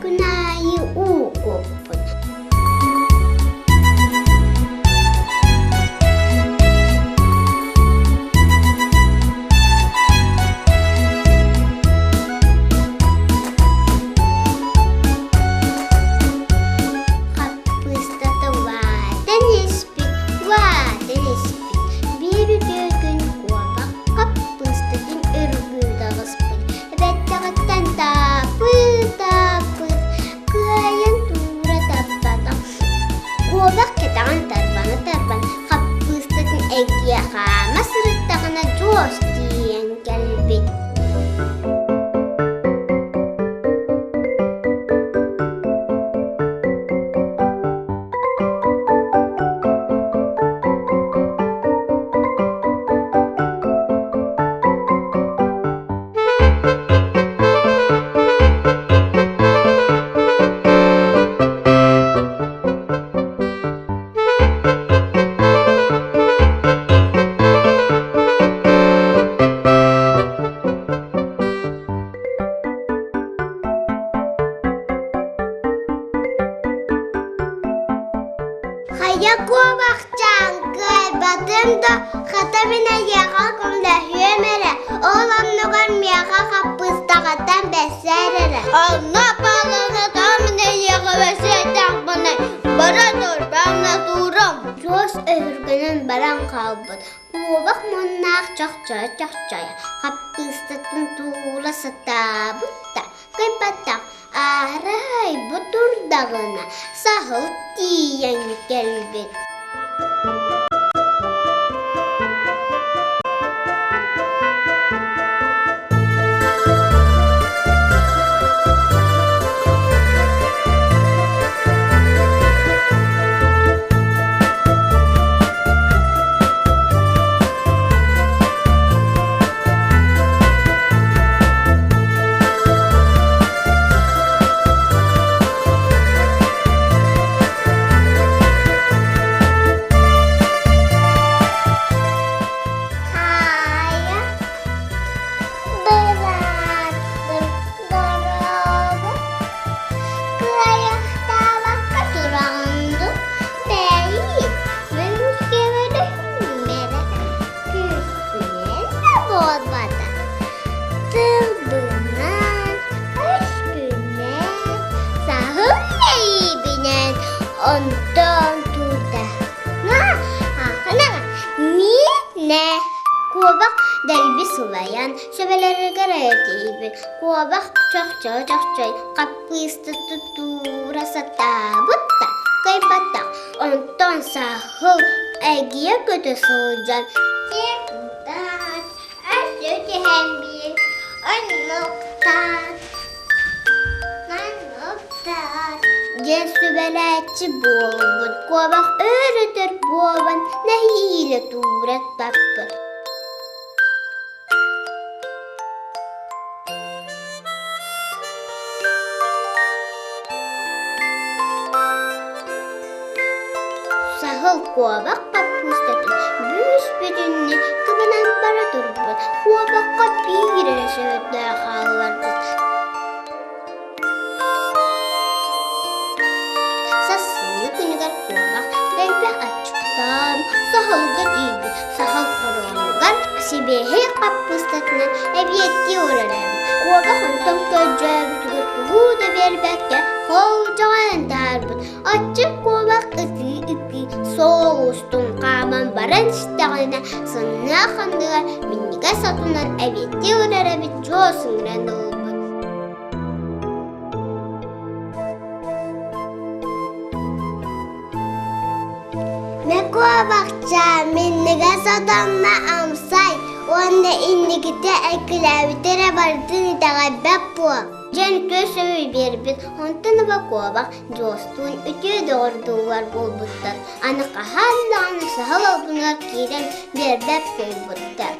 Күн аайы уу куоппут. Хаппыыстата улаатан испит, улаатан испит. Биир үтүө күн куобах хаппыыстатын өргүү таҕыспыт. Эбэттэҕиттэн таапыы-таапыы кыайан туура таппатах. Куобах кэтэҕин тарбана-тарбан хаппыыстатын эргийэ хаама сырыттаҕына дьуос тиийэн кэлбит. Хайа куобахчаан кыайбатым да, хата мин эйиэхэ көмөлөһүөм эрэ, ол оннугар миэхэ хаппыыстаҕыттан бэссээр эрэ. Онно паланатам мин эйиэхэ бэссээтэхпинэ, бара турбам натурам. Суос өһүргэнэн баран хаалбыт. Куобах муннаах чохчойо-чохчойо, хаппыыстатын туура сатаабыт да, кыайбатах. Арай бу турдаҕына саһыл тиийэн кэлбит. Хайа, бырааттым, дорообо. Кыайахтаабакка тураҕын дуу, бэйи, мин көмөлөһүм эрэ. Күүспүнэн да буолбата, тылбынан, өспүнэн, саһыл мэйиибинэн онтон турдаҕына, миинэ. Куобах дэлби сылайан, сөбөлөрүгэр этийбит. Куобах чохчой-чохчой хаппыыста тутуура сатаабыт да, кыайбатах. Онтон саһыл эргийэ көтө сылдьан Депутат, өссө түһэн биир, оннуктаат, манныктаат диэн сүбэлээччи буолбут куобах өр-өтөр буолан нэһиилэ туура таппыт. Саһыл куобах хаппыыстатын бүүс-бүтүннүү кыбынан бара турбут, куобахха биир эрэ сөбүлээх хаалларбыт. Сибиэһэй хаппыыстатынан эбиэттии олорор эбит. Куобах онтон көрдьөөбүтүгэр тугу да биэрбэккэ холдьоҕон таһаарбыт. Аччык куобах ытыы-ытыы суол устун хааман баран истэҕинэ сынныах анныгар минньигэс отунан эбиэттии олорор эбит чуос ыҥыран ылбыт. Куобахчаан минньигэс отонно амсай уонна инникитэ эккирээбитэ эрэ барытын итэҕэйбэт буол. Дьэн көс өй биэрбит, онтон ыла куобах Дьуостуун үтүө доҕордуулар буолбуттар, аны хаһан даҕаны саһыл албыныгар киирэн биэрбэт буолбуттар.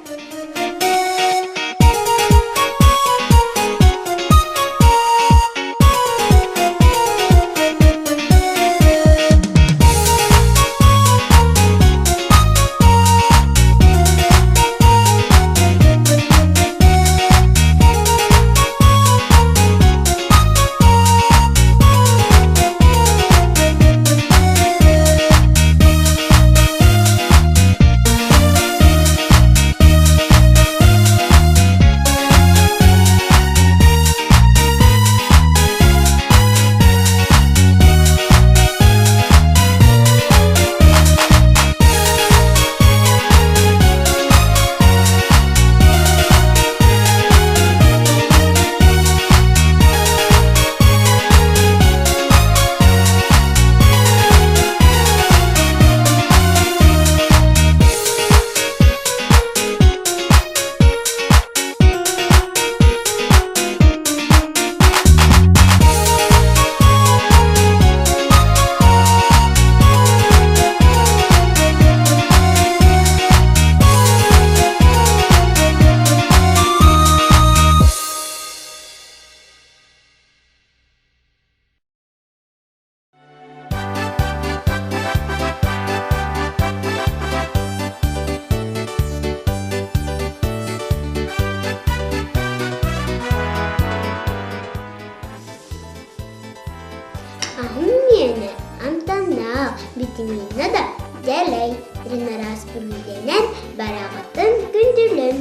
Аһым миэнэ амтаннаах, битимиинэ да дэлэй, рин араас бүлүүдэнэн бараҕытын күндүлүн.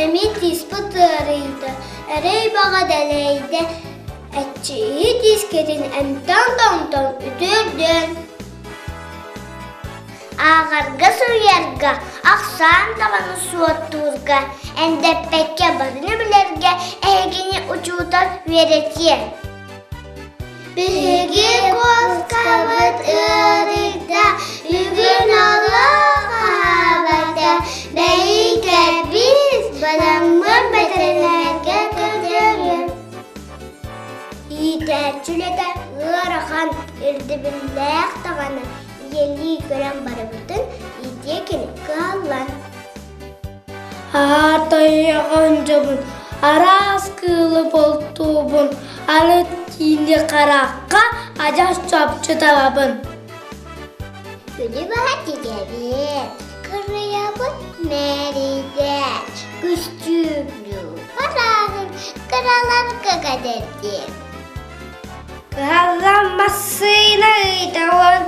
Эмиэ тииспит ыарыйда, эрэй баҕа дэлэйдэ, эччийии тиискитин эмтэн да онтон үтүөрдүөн. Ааҕарга суруйарга, ахсаан даҕаны суоттуурга, эндэппэккэ барыны билэргэ эһигини учуутал үөрэтиэ. Биһиги куоскабыт ыарыйда, бүгүн олох аһаабата, бэйикэбиис бараммын бэтэринээргэ көрдөрүөм. Иитээччи үлэтэ ыарахан, ирдэбиллээх даҕаны ийэлии көрөн барыбытын иитиэ кини кыһаллан. Аһаар тойоҕон дьобун, араас кыылы бултуубун, арыт киини харахха адьас чопчу табабын. Күнү баһа тигэбин, кырыйабын мээрийдэ, күстүүблүү барааҕын кыраларга кэтэрдиэм. Кыһаллан массыына ыытабын,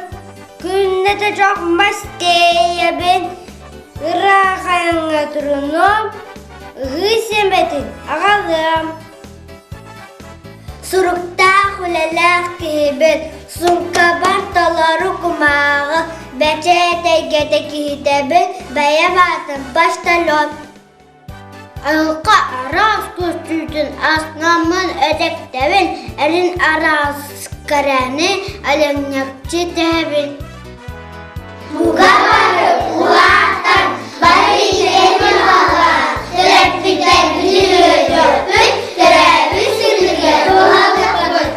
күннэтэ чох мас тиэйэбин, ыраах айаҥҥа турунуом, ыһыы сиэмэтин аҕалыам. Суруктаах үлэлээх киһибин, суумкабар толору кумааҕы, бэчээт эйгэтэ киһитэбин, бэйэм аатым почтальон. Айылҕа араас көстүүтүн астынаммын өтөктөбүн, эрин араас кэрэни элэҥнэччи тэһэбин. Бука бары улаатан, бары идэни баҕалаан, төрөппүттэрбитин үөрдүөхпүт, төрөөбүт сирбитигэр туһалыахпыт.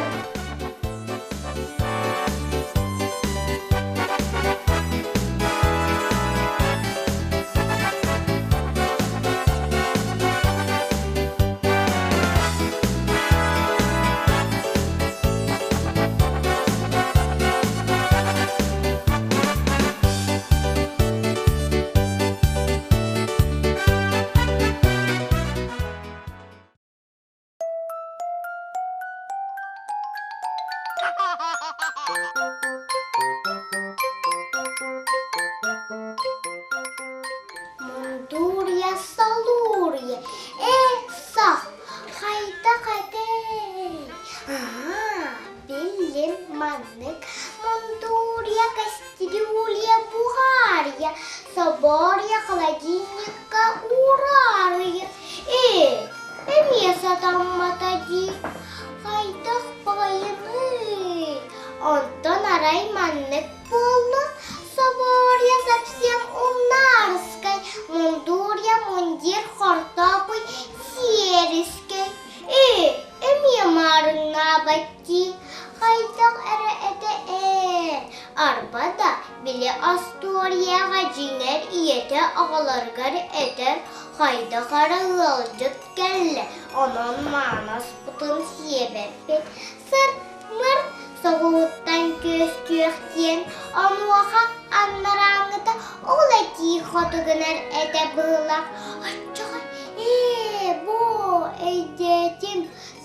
маннык буоллун, Соборья совсем умнарскай, мундурья мундир хортоопуй сиэрискэй. Ээ, эмиэ маарыҥнаабат дии, хайдах эрэ этэ ээ, арба да, били остуоруйаҕа дьиҥэр ийэтэ оҕолоругар этэр хайдах эрэ ыалдьыт кэллэ, онон манаспытын сиэбэппит, сыр-мыр соҕуһуттан күөстүөх диэн, онуоха анарааҥҥыта ол этии хоту гынар этэ быһыылаах, оччоҕо ээ, бу өйдөөтүм,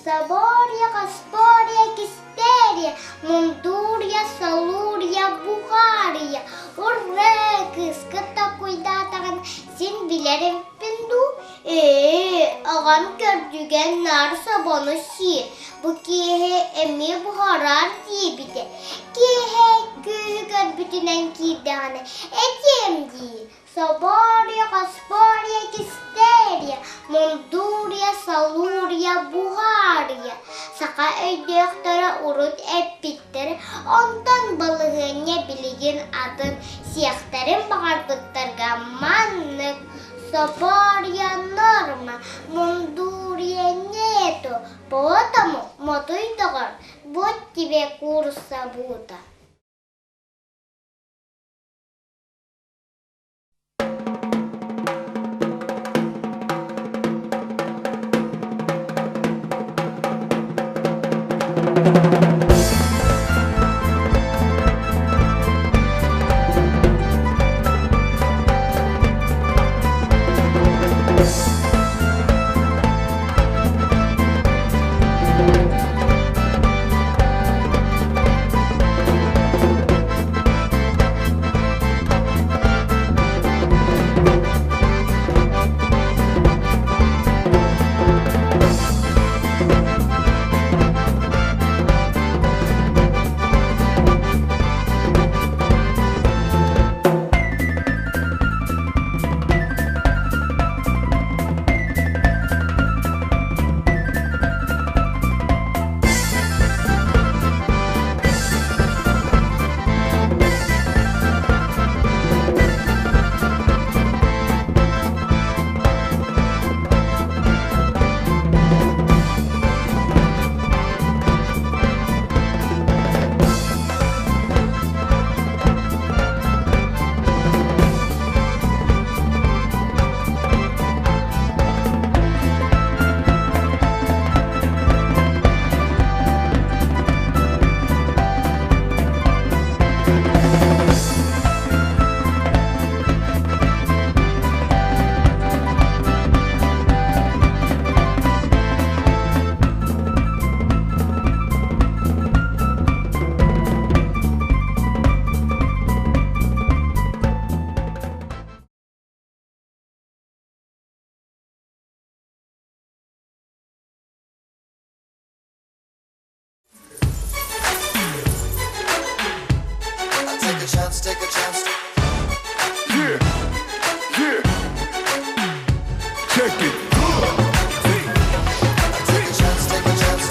соборья, хоспорья, кистерия, мундурья, салурья, бухария, урра, кыыскыт такуйдаатаҕын син билэр эбиппин дуу? Ээ, аҕам көрдүгэн наар собону сиир, бу киэһэ эмиэ буһараар диэбитэ. Киэһэ күөһү көрбүтүнэн киирдэҕинэ этиэм дии, соборья, хоспорья, кистерия, мундурья, салурья, буһаарыйа. Саха өйдөөхтөрө урут эппиттэр, онтон балаһыанньа билигин атын сиэхтэрин баҕарбыттарга маннык Соборья норма, мундурья нету, поэтому мотуй доҕор, вот тебе курса бута. Take a chance, take a chance. Yeah, yeah. Check it. Take a chance, take a chance.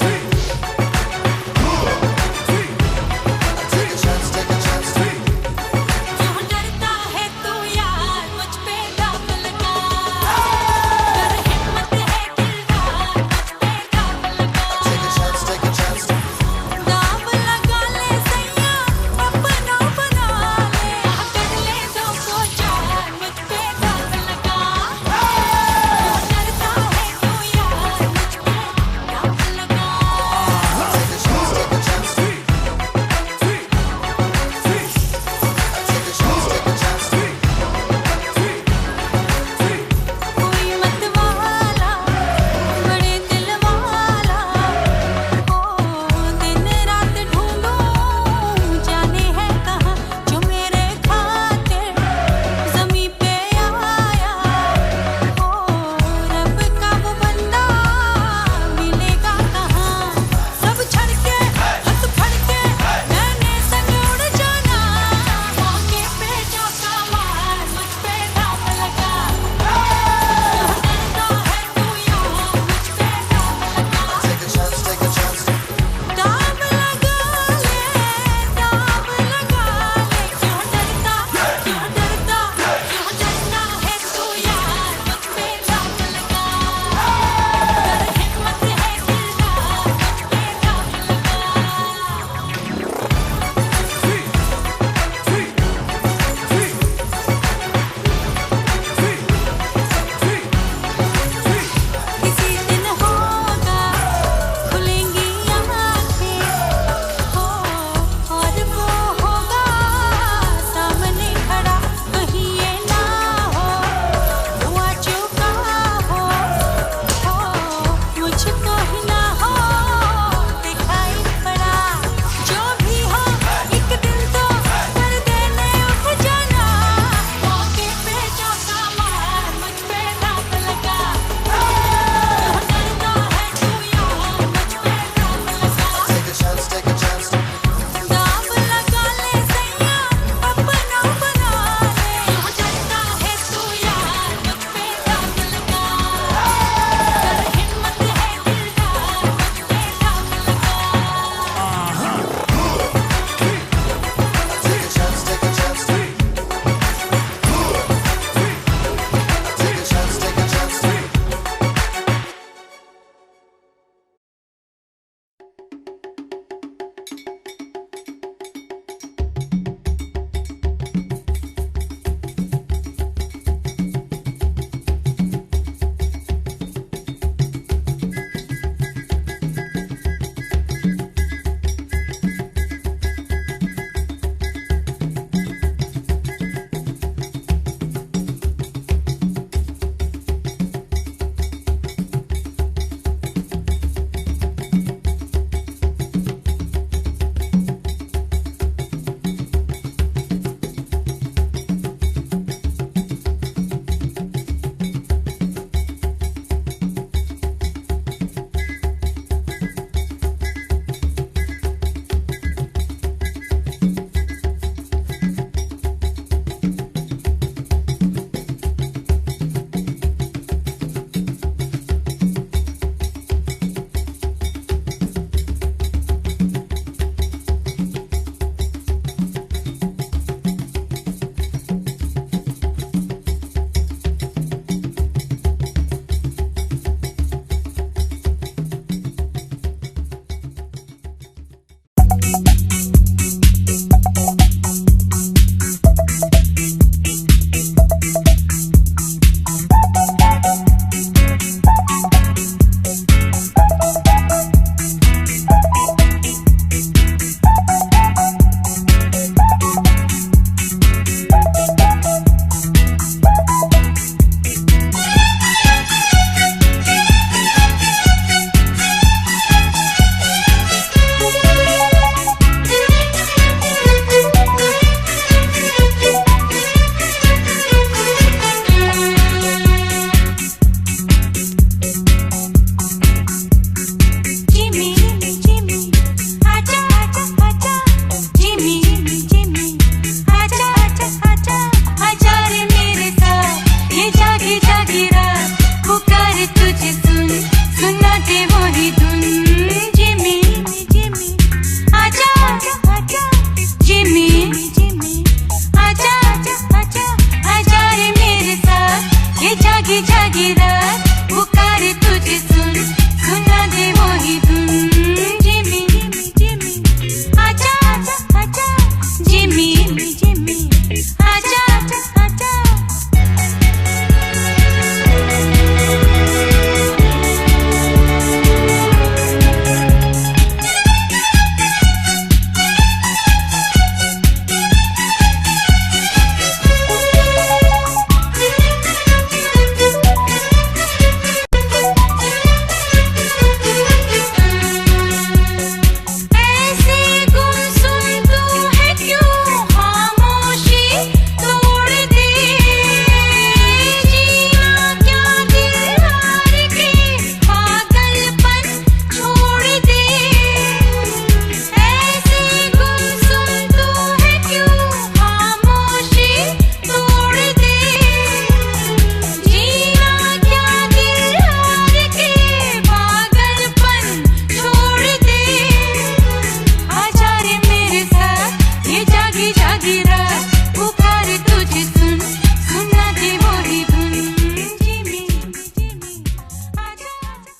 Take a chance, take a chance. क्यों डरता है तू यार मुझ पे दाव लगा कर हिम्मत है दिलदार मुझ पे दाव लगा Take a chance, take a chance. दाव लगा ले सैया अपना बना ले आधी रात पुकार तुझे सुन सुना दे वो ही धुन जिमी जिमी आजा आजा।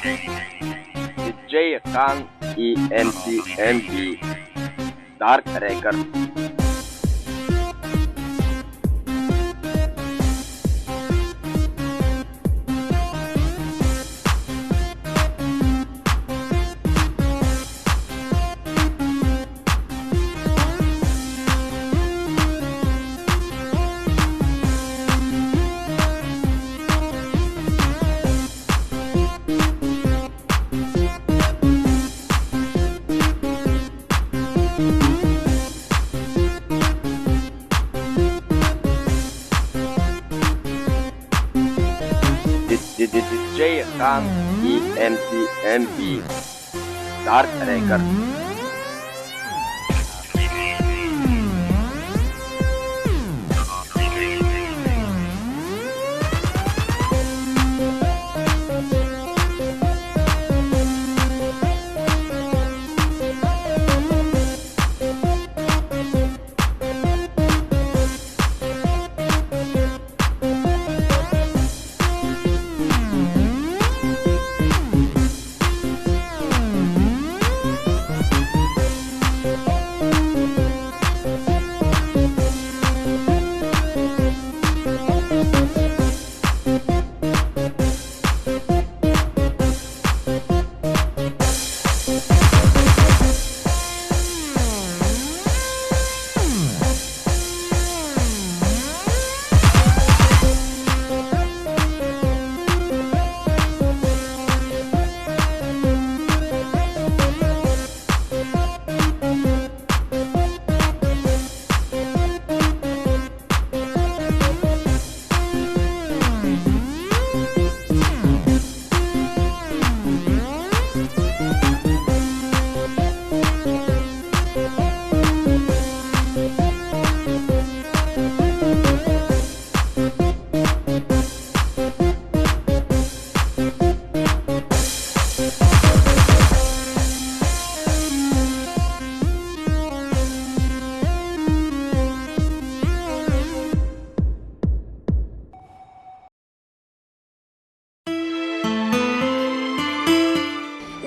DJ Khan EMCMB Dark Record. DJ Khan EMCMB Dark Record.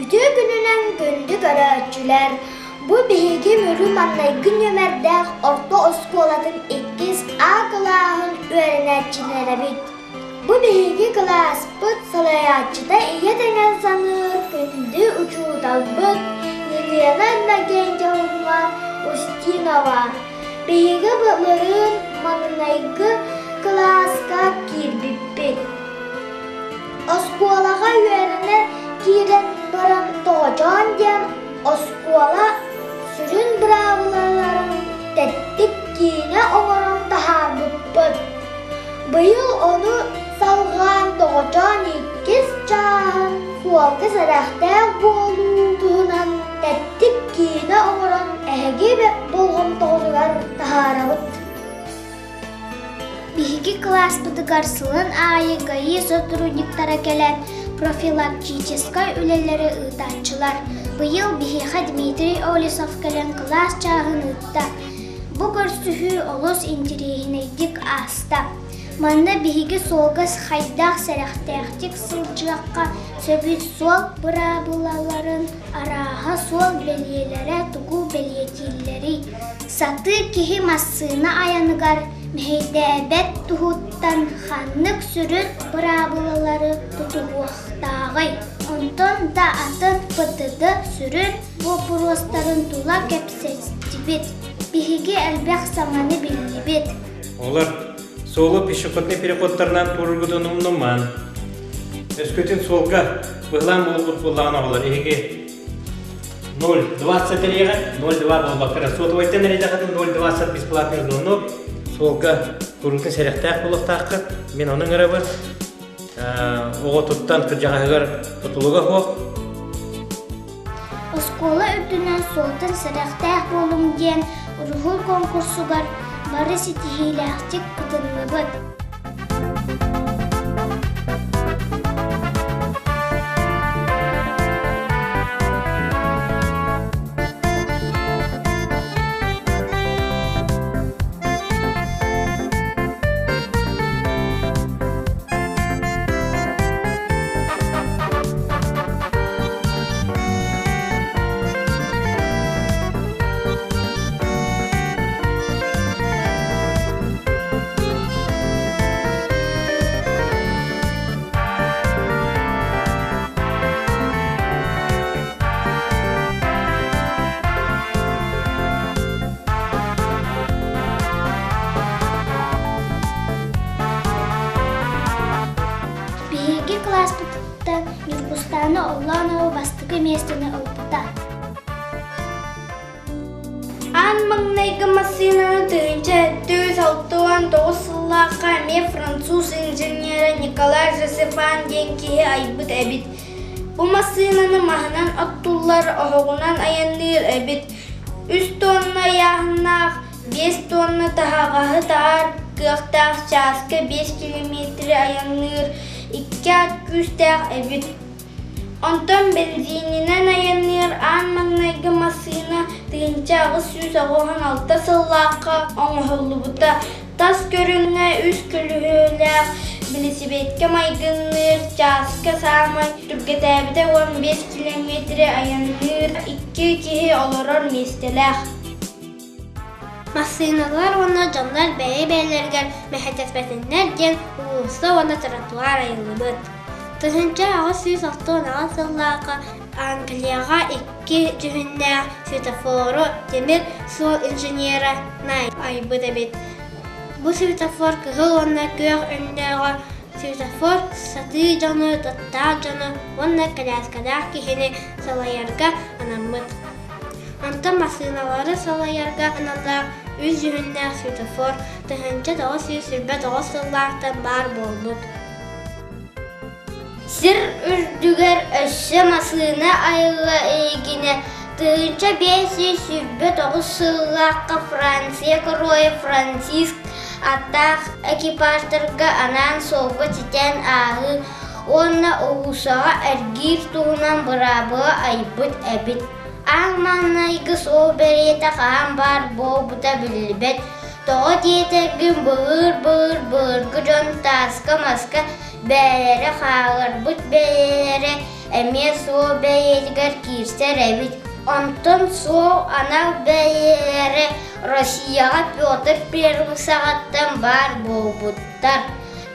Үтүө күнүнэн күндү көрөөччүлэр! Бу биһиги Мүрү маҥнайгы нүөмэрдээх орто оскуолатын иккис А кылааһын үөрэнээччилэрэбит. Бу биһиги кылааспыт салайааччыта ийэ тэҥэн саныыр күндү учууталбыт Елена Иннокентьевна Устинова. Биһиги былырыын маҥнайгы кылааска киирбиппит. Оскуолаҕа үөрэнэ киирэн баран Тоҕочоон диэн оскуола сүрүн быраабылаларын тэттик киинэ оҥорон таһаарбыппыт. Быйыл ону салҕаан Тоҕочоон иккис чааһын суолга сэрэхтээх буолуу туһунан тэттик киинэ оҥорон эһиги болҕомтоҕутугар таһаарабыт. Биһиги кылааспытыгар сылын аайы ГАИ сотрудниктара кэлэн профилактическай үлэлэри ыытааччылар. Быйыл биһиэхэ Дмитрий Олесов кэлэн кылаас чааһын ыытта. Бу көрсүһүү олус интэриэһинэйдик ааста. Манна биһиги суолга хайдах сэрэхтээхтик сылдьыахха сөбүй суол быраабылаларын арааһа суол бэлиэлэрэ тугу бэлиэтииллэрий? Сатыы киһи массыына айаныгар мэһэйдээбэт туһуттан ханнык сүрүн быраабылалары тутуһуохтааҕый? Онтон да атын ПТД сүрүн боппуруостарын тула кэпсэттибит. Биһиги элбэх саҥаны биллибит. Олор суолу пешеходный переходтарынан туруоргутун умнумаан. Өскөтүн суолга быһылаан буолбут буоллаҕына оҕолор эһиги 0,20 эриэҕэ 0,2 буолбакка сотовайтан эрэйдэххитин 0,20 бесплатный звонок суолга куруутун сэрэхтээх буолуохтааххыт. Мин ону ыҥырабын. Оҕотуттан кырдьаҕаһыгар тутулуга суох. Оскуола үрдүнэн суолтан сэрэхтээх буолуҥ диэн уруһуй конкурсугар бары ситиһиилээхтик кытынныбыт. Оллонова бастакы миэстэни ылбыта. Аан маҥнайгы массыынаны 1969 сыллаахха эмиэ француз инженерэ Николай Жозефан диэн киһи айбыт эбит. Бу массыынаны маһынан оттуллар, оһоҕунан айанныыр эбит. Үс тонна ыйааһыннаах, биэс тонна таһаҕаһы таһар кыахтаах чааска биэс километры айанныыр икки ат күүстээх эбит. Онтон бензининэн айанныыр аан маҥнайгы массыына 1886 сыллаахха оҥоһуллубута. Тас көрүҥэ үс көлүөһэлээх билисибиэткэ майгынныыр, чааска саамай түргэтээбитэ 15 километры айанныыр икки киһи олорор миэстэлээх. Массыыналар уонна дьоннор бэйэ-бэйэлэригэр мэһэйдэспэтиннэр диэн уулусса уонна тротуар айыллыбыт. 1868 сыллаахха Англияҕа икки дьүһүннээх светофору тимир суол инженера Найт айбыт эбит. Бу светофор кыһыл уонна күөх өҥнөөҕө светофор сатыы дьону, таттаах дьону уонна кэлээскэлээх киһини салайарга анаммыт. Онтон массыыналары салайарга аналлаах үс дьүһүннээх светофор 1929 сыллаахтан баар буолбут. Сир үрдүгэр өссө массыына айылла илигинэ 1529 сыллаахха Франция коруойа Франциск аттаах экипажтарга анаан суолга ситэн ааһыы уонна уулуссаҕа эргиир туһунан быраабыла айбыт эбит. Аан маҥнайгы суол бэлиэтэ хаһан баар буолбута биллибэт. Тоҕо диэтэргин былыыр-былыр былыргы дьон тааска-маска бэйэлэрэ хаалларбыт бэйэлэрэ эмиэ суол бэлиэтигэр киирсэр эбит. Онтон суол анал бэлиэлэрэ Россияҕа Петр Первый саҕаттан баар буолбуттар.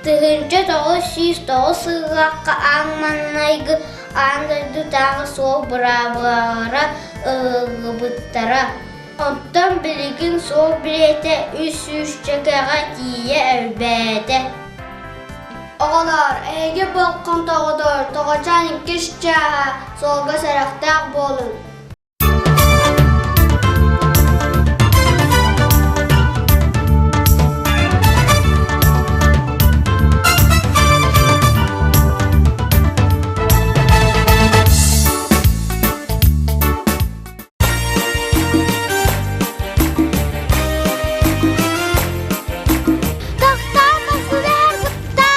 1909 сыллаахха аан маҥнайгы аан дойдутааҕы суол быраабылалара ылыллыбыттара. Оттон билигин суол билиэтэ үс сүүсчэкэҕэ тиийэ элбээтэ. Оҕолоор, эһиги болҕомтоҕутугар тоҕочоон иккис чааһа суолга сэрэхтээх буолуҥ. Тохтоо масылар бутта!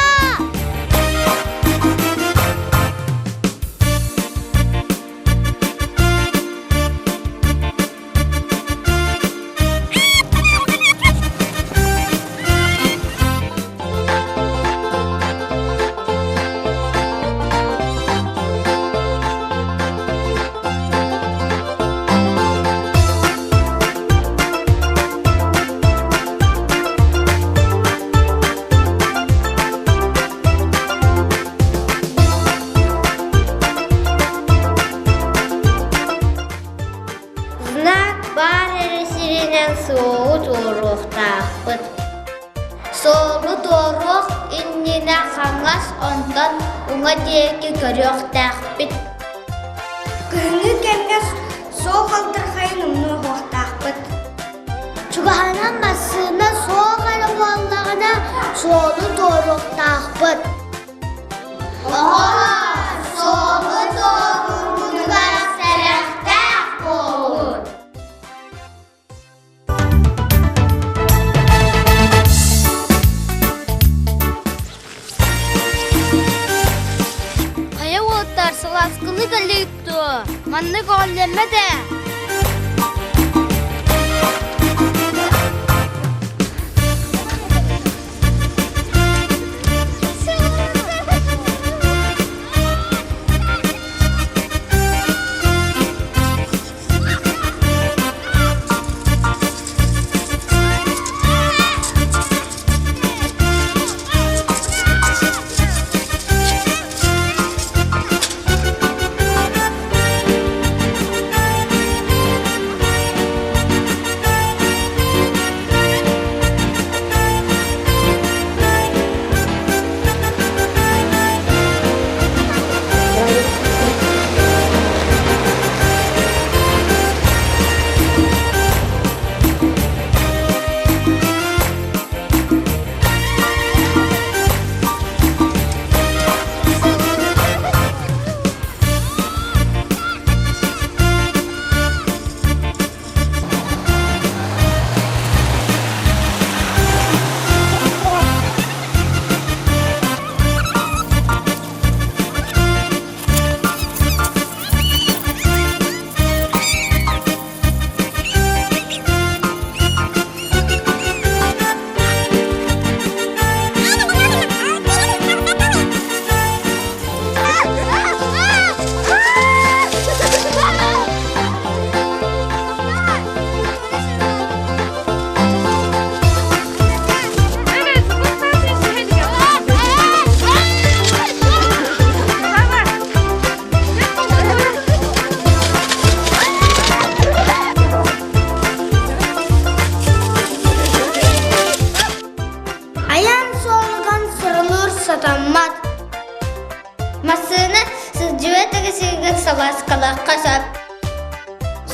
Знак баар эрэ сиринэн суолу туоруохтаахпыт. Суолу туоруох иннинэ хаҥас онтон уҥа диэки көрүөхтээхпит. Кыһыҥҥы кэмҥэ суол халтархайын умнуохтаахпыт. Чугаһынан массыына суох эрэ буоллаҕына суолу туоруохтаахпыт. Оҕолор, суолу туоруургутугар сэрэхтээх буолун! Хайа уолаттар салааскыны кэллигит дуо? Маннык оҕоллеммэт ээ.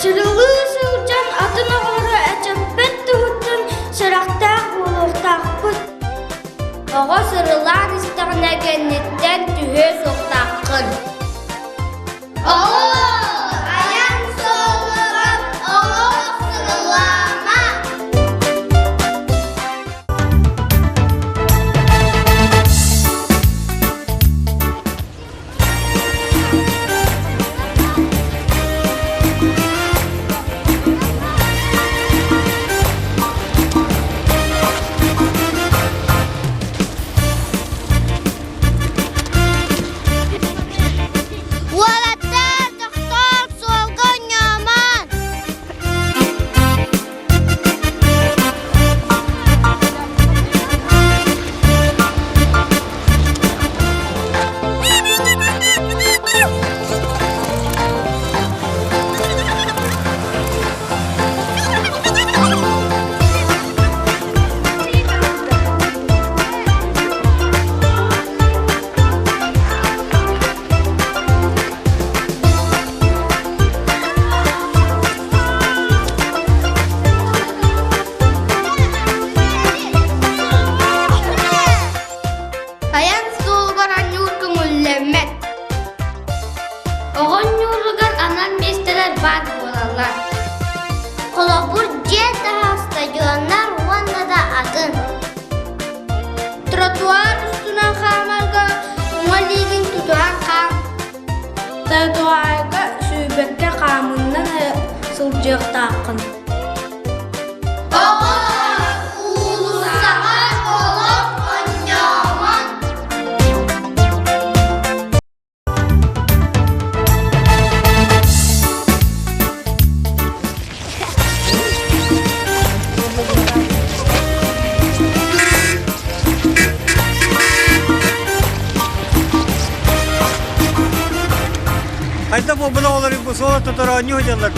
Сырылыы сылдьан атын оҕолору эчэппэт туһуттан сэрэхтээх буолуохтаахпыт. Оҕо сырылаан истэҕинэ кэнниттэн түһүө суохтааххын. Оҕолор, айан суолугар олох сырылаама! Уолаттар, тохтоор, суолга оонньоомон! Айан суолугар анньуур көҥүллэммэт. Оҕо анньууругар анал миэстэлэр баар буолаллар. Холобур, дьиэ таһа, стадионнар уонна да атын. Тротуар устунан хаамарга уҥа илиигин тутуһан хаам. Тротуарга сүүрбэккэ хаамыннан сылдьыахтааххын. Оҕолор уулуссаҕа олох оонньоомон! Хайдах буолбут оҕолору бу суола тотор оонньуу сылдьаллар.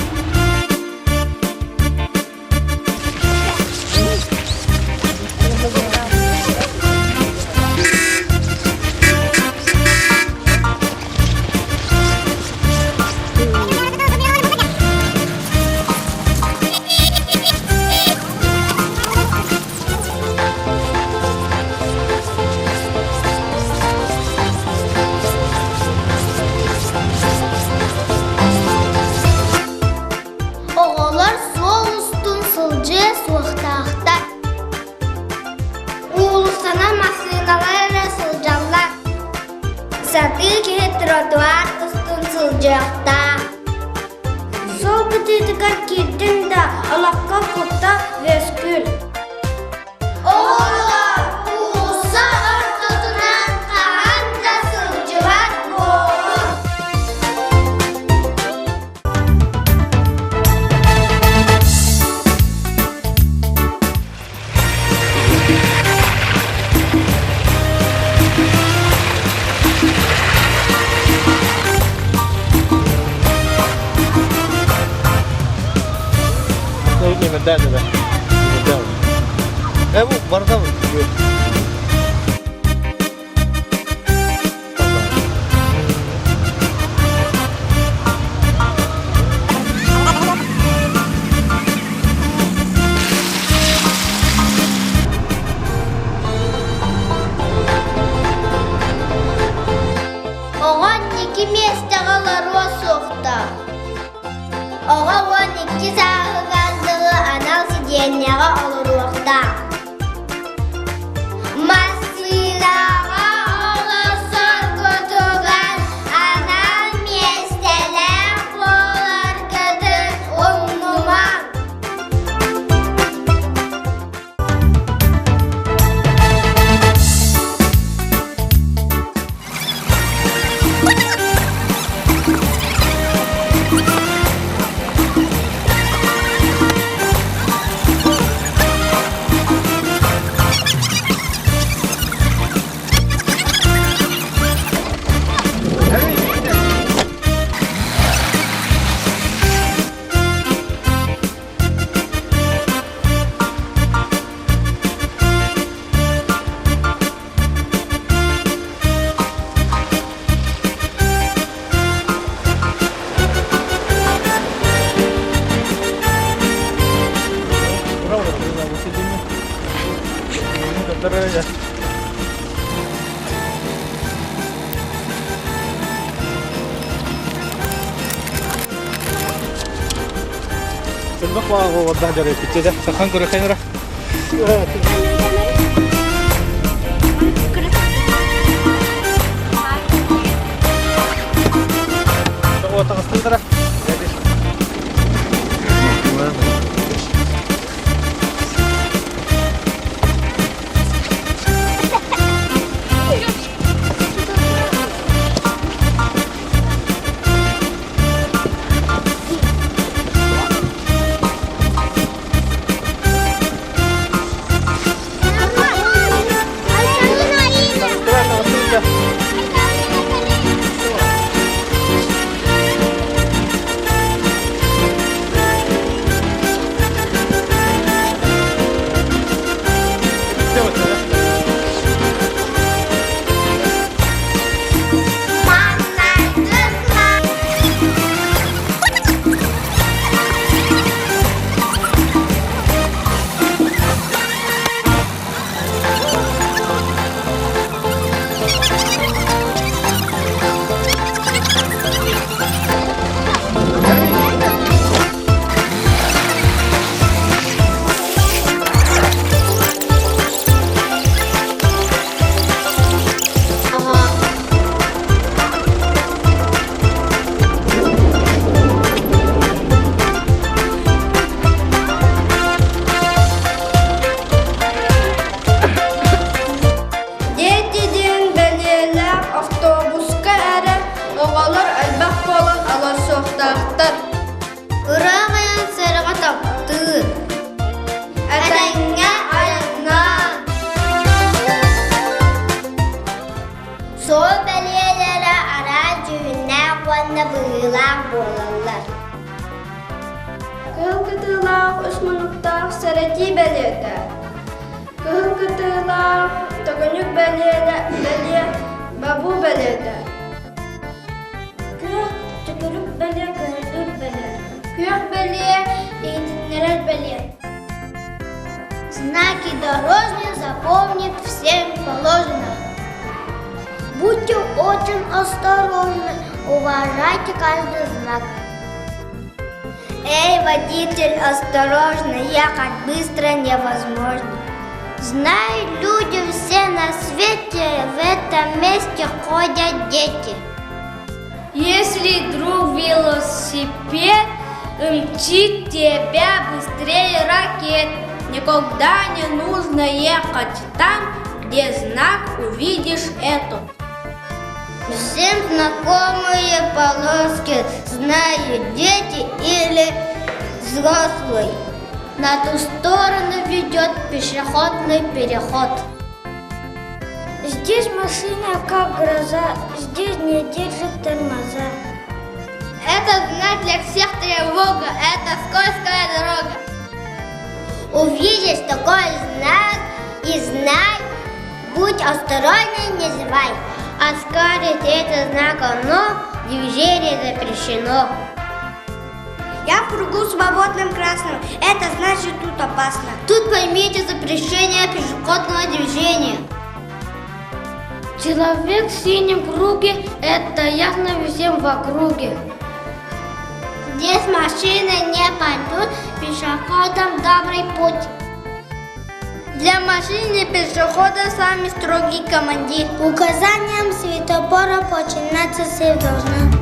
Оҕолор суол устун сылдьыа суохтаахтар. Уулуссанан массыыналар эрэ сылдьаллар. Сатыы киһи тротуар устун сылдьыахтаах. Суол кытыытыгар киирдиҥ да, олоххо куттал үөскүүр. Оҕолор уулусса ортотунан хаһан да сылдьыбат буолуҥ. Да, да, да. Да. Э, бу барда Оҕо икки миэстэҕэ олоруо суохтаах. Оҕо 12 сааһыгар дылы анал сидиэнньэҕэ олоруохтаах. Массыынаҕа олорсоргутугар анал миэстэлээх буоларгытын умнумаҥ. Көрө Элбэх баҕа олордоох дьарыйппытча дэ. Сахан көрөхөн эрэ. Таҕыстындара. Дети диэн бэлиэлээх автобуска эрэ оҕолор элбэх буолан олорсуохтаахтар. Ыраах айан сэргэ таптыыр. Этэҥҥэ айаннаан. Суол бэлиэлэрэ араас дьүһүннээх уонна быһыылаах буолаллар. Кыһыл кытыылаах үс муннуктаах сэрэтии бэлиэтэ. Кыһыл кытыылаах төкүнүк бэлиэлэ бэлиэ бабуу бэлиэтэ. Күөх төкүнүк бэлиэ көһүтүр бэлиэ. Күөх бэлиэ иһитиннэрэр бэлиэ. Знаки дорожные запомнить всем положено. Будьте очень осторожны, уважайте каждый знак. Эй, водитель, осторожно, ехать быстро невозможно. Знают люди все на свете, в этом месте ходят дети. Если друг велосипед мчит тебя быстрее ракет, никогда не нужно ехать там, где знак увидишь этот. Всем знакомые полоски знают дети или взрослые. На ту сторону ведет пешеходный переход. Здесь машина как гроза, здесь не держит тормоза. Это знак для всех тревога, это скользкая дорога. Увидишь такой знак и знай, будь осторожней, не зевай. Оскарить это знак оно, движение запрещено. Я в кругу свободном красном, это значит тут опасно. Тут поймите запрещение пешеходного движения. Человек в синем круге, это ясно всем в округе. Здесь машины не пойдут, пешеходам добрый путь. Для машины пешехода самый строгий командир. Указаниям светофора подчиняться все должны.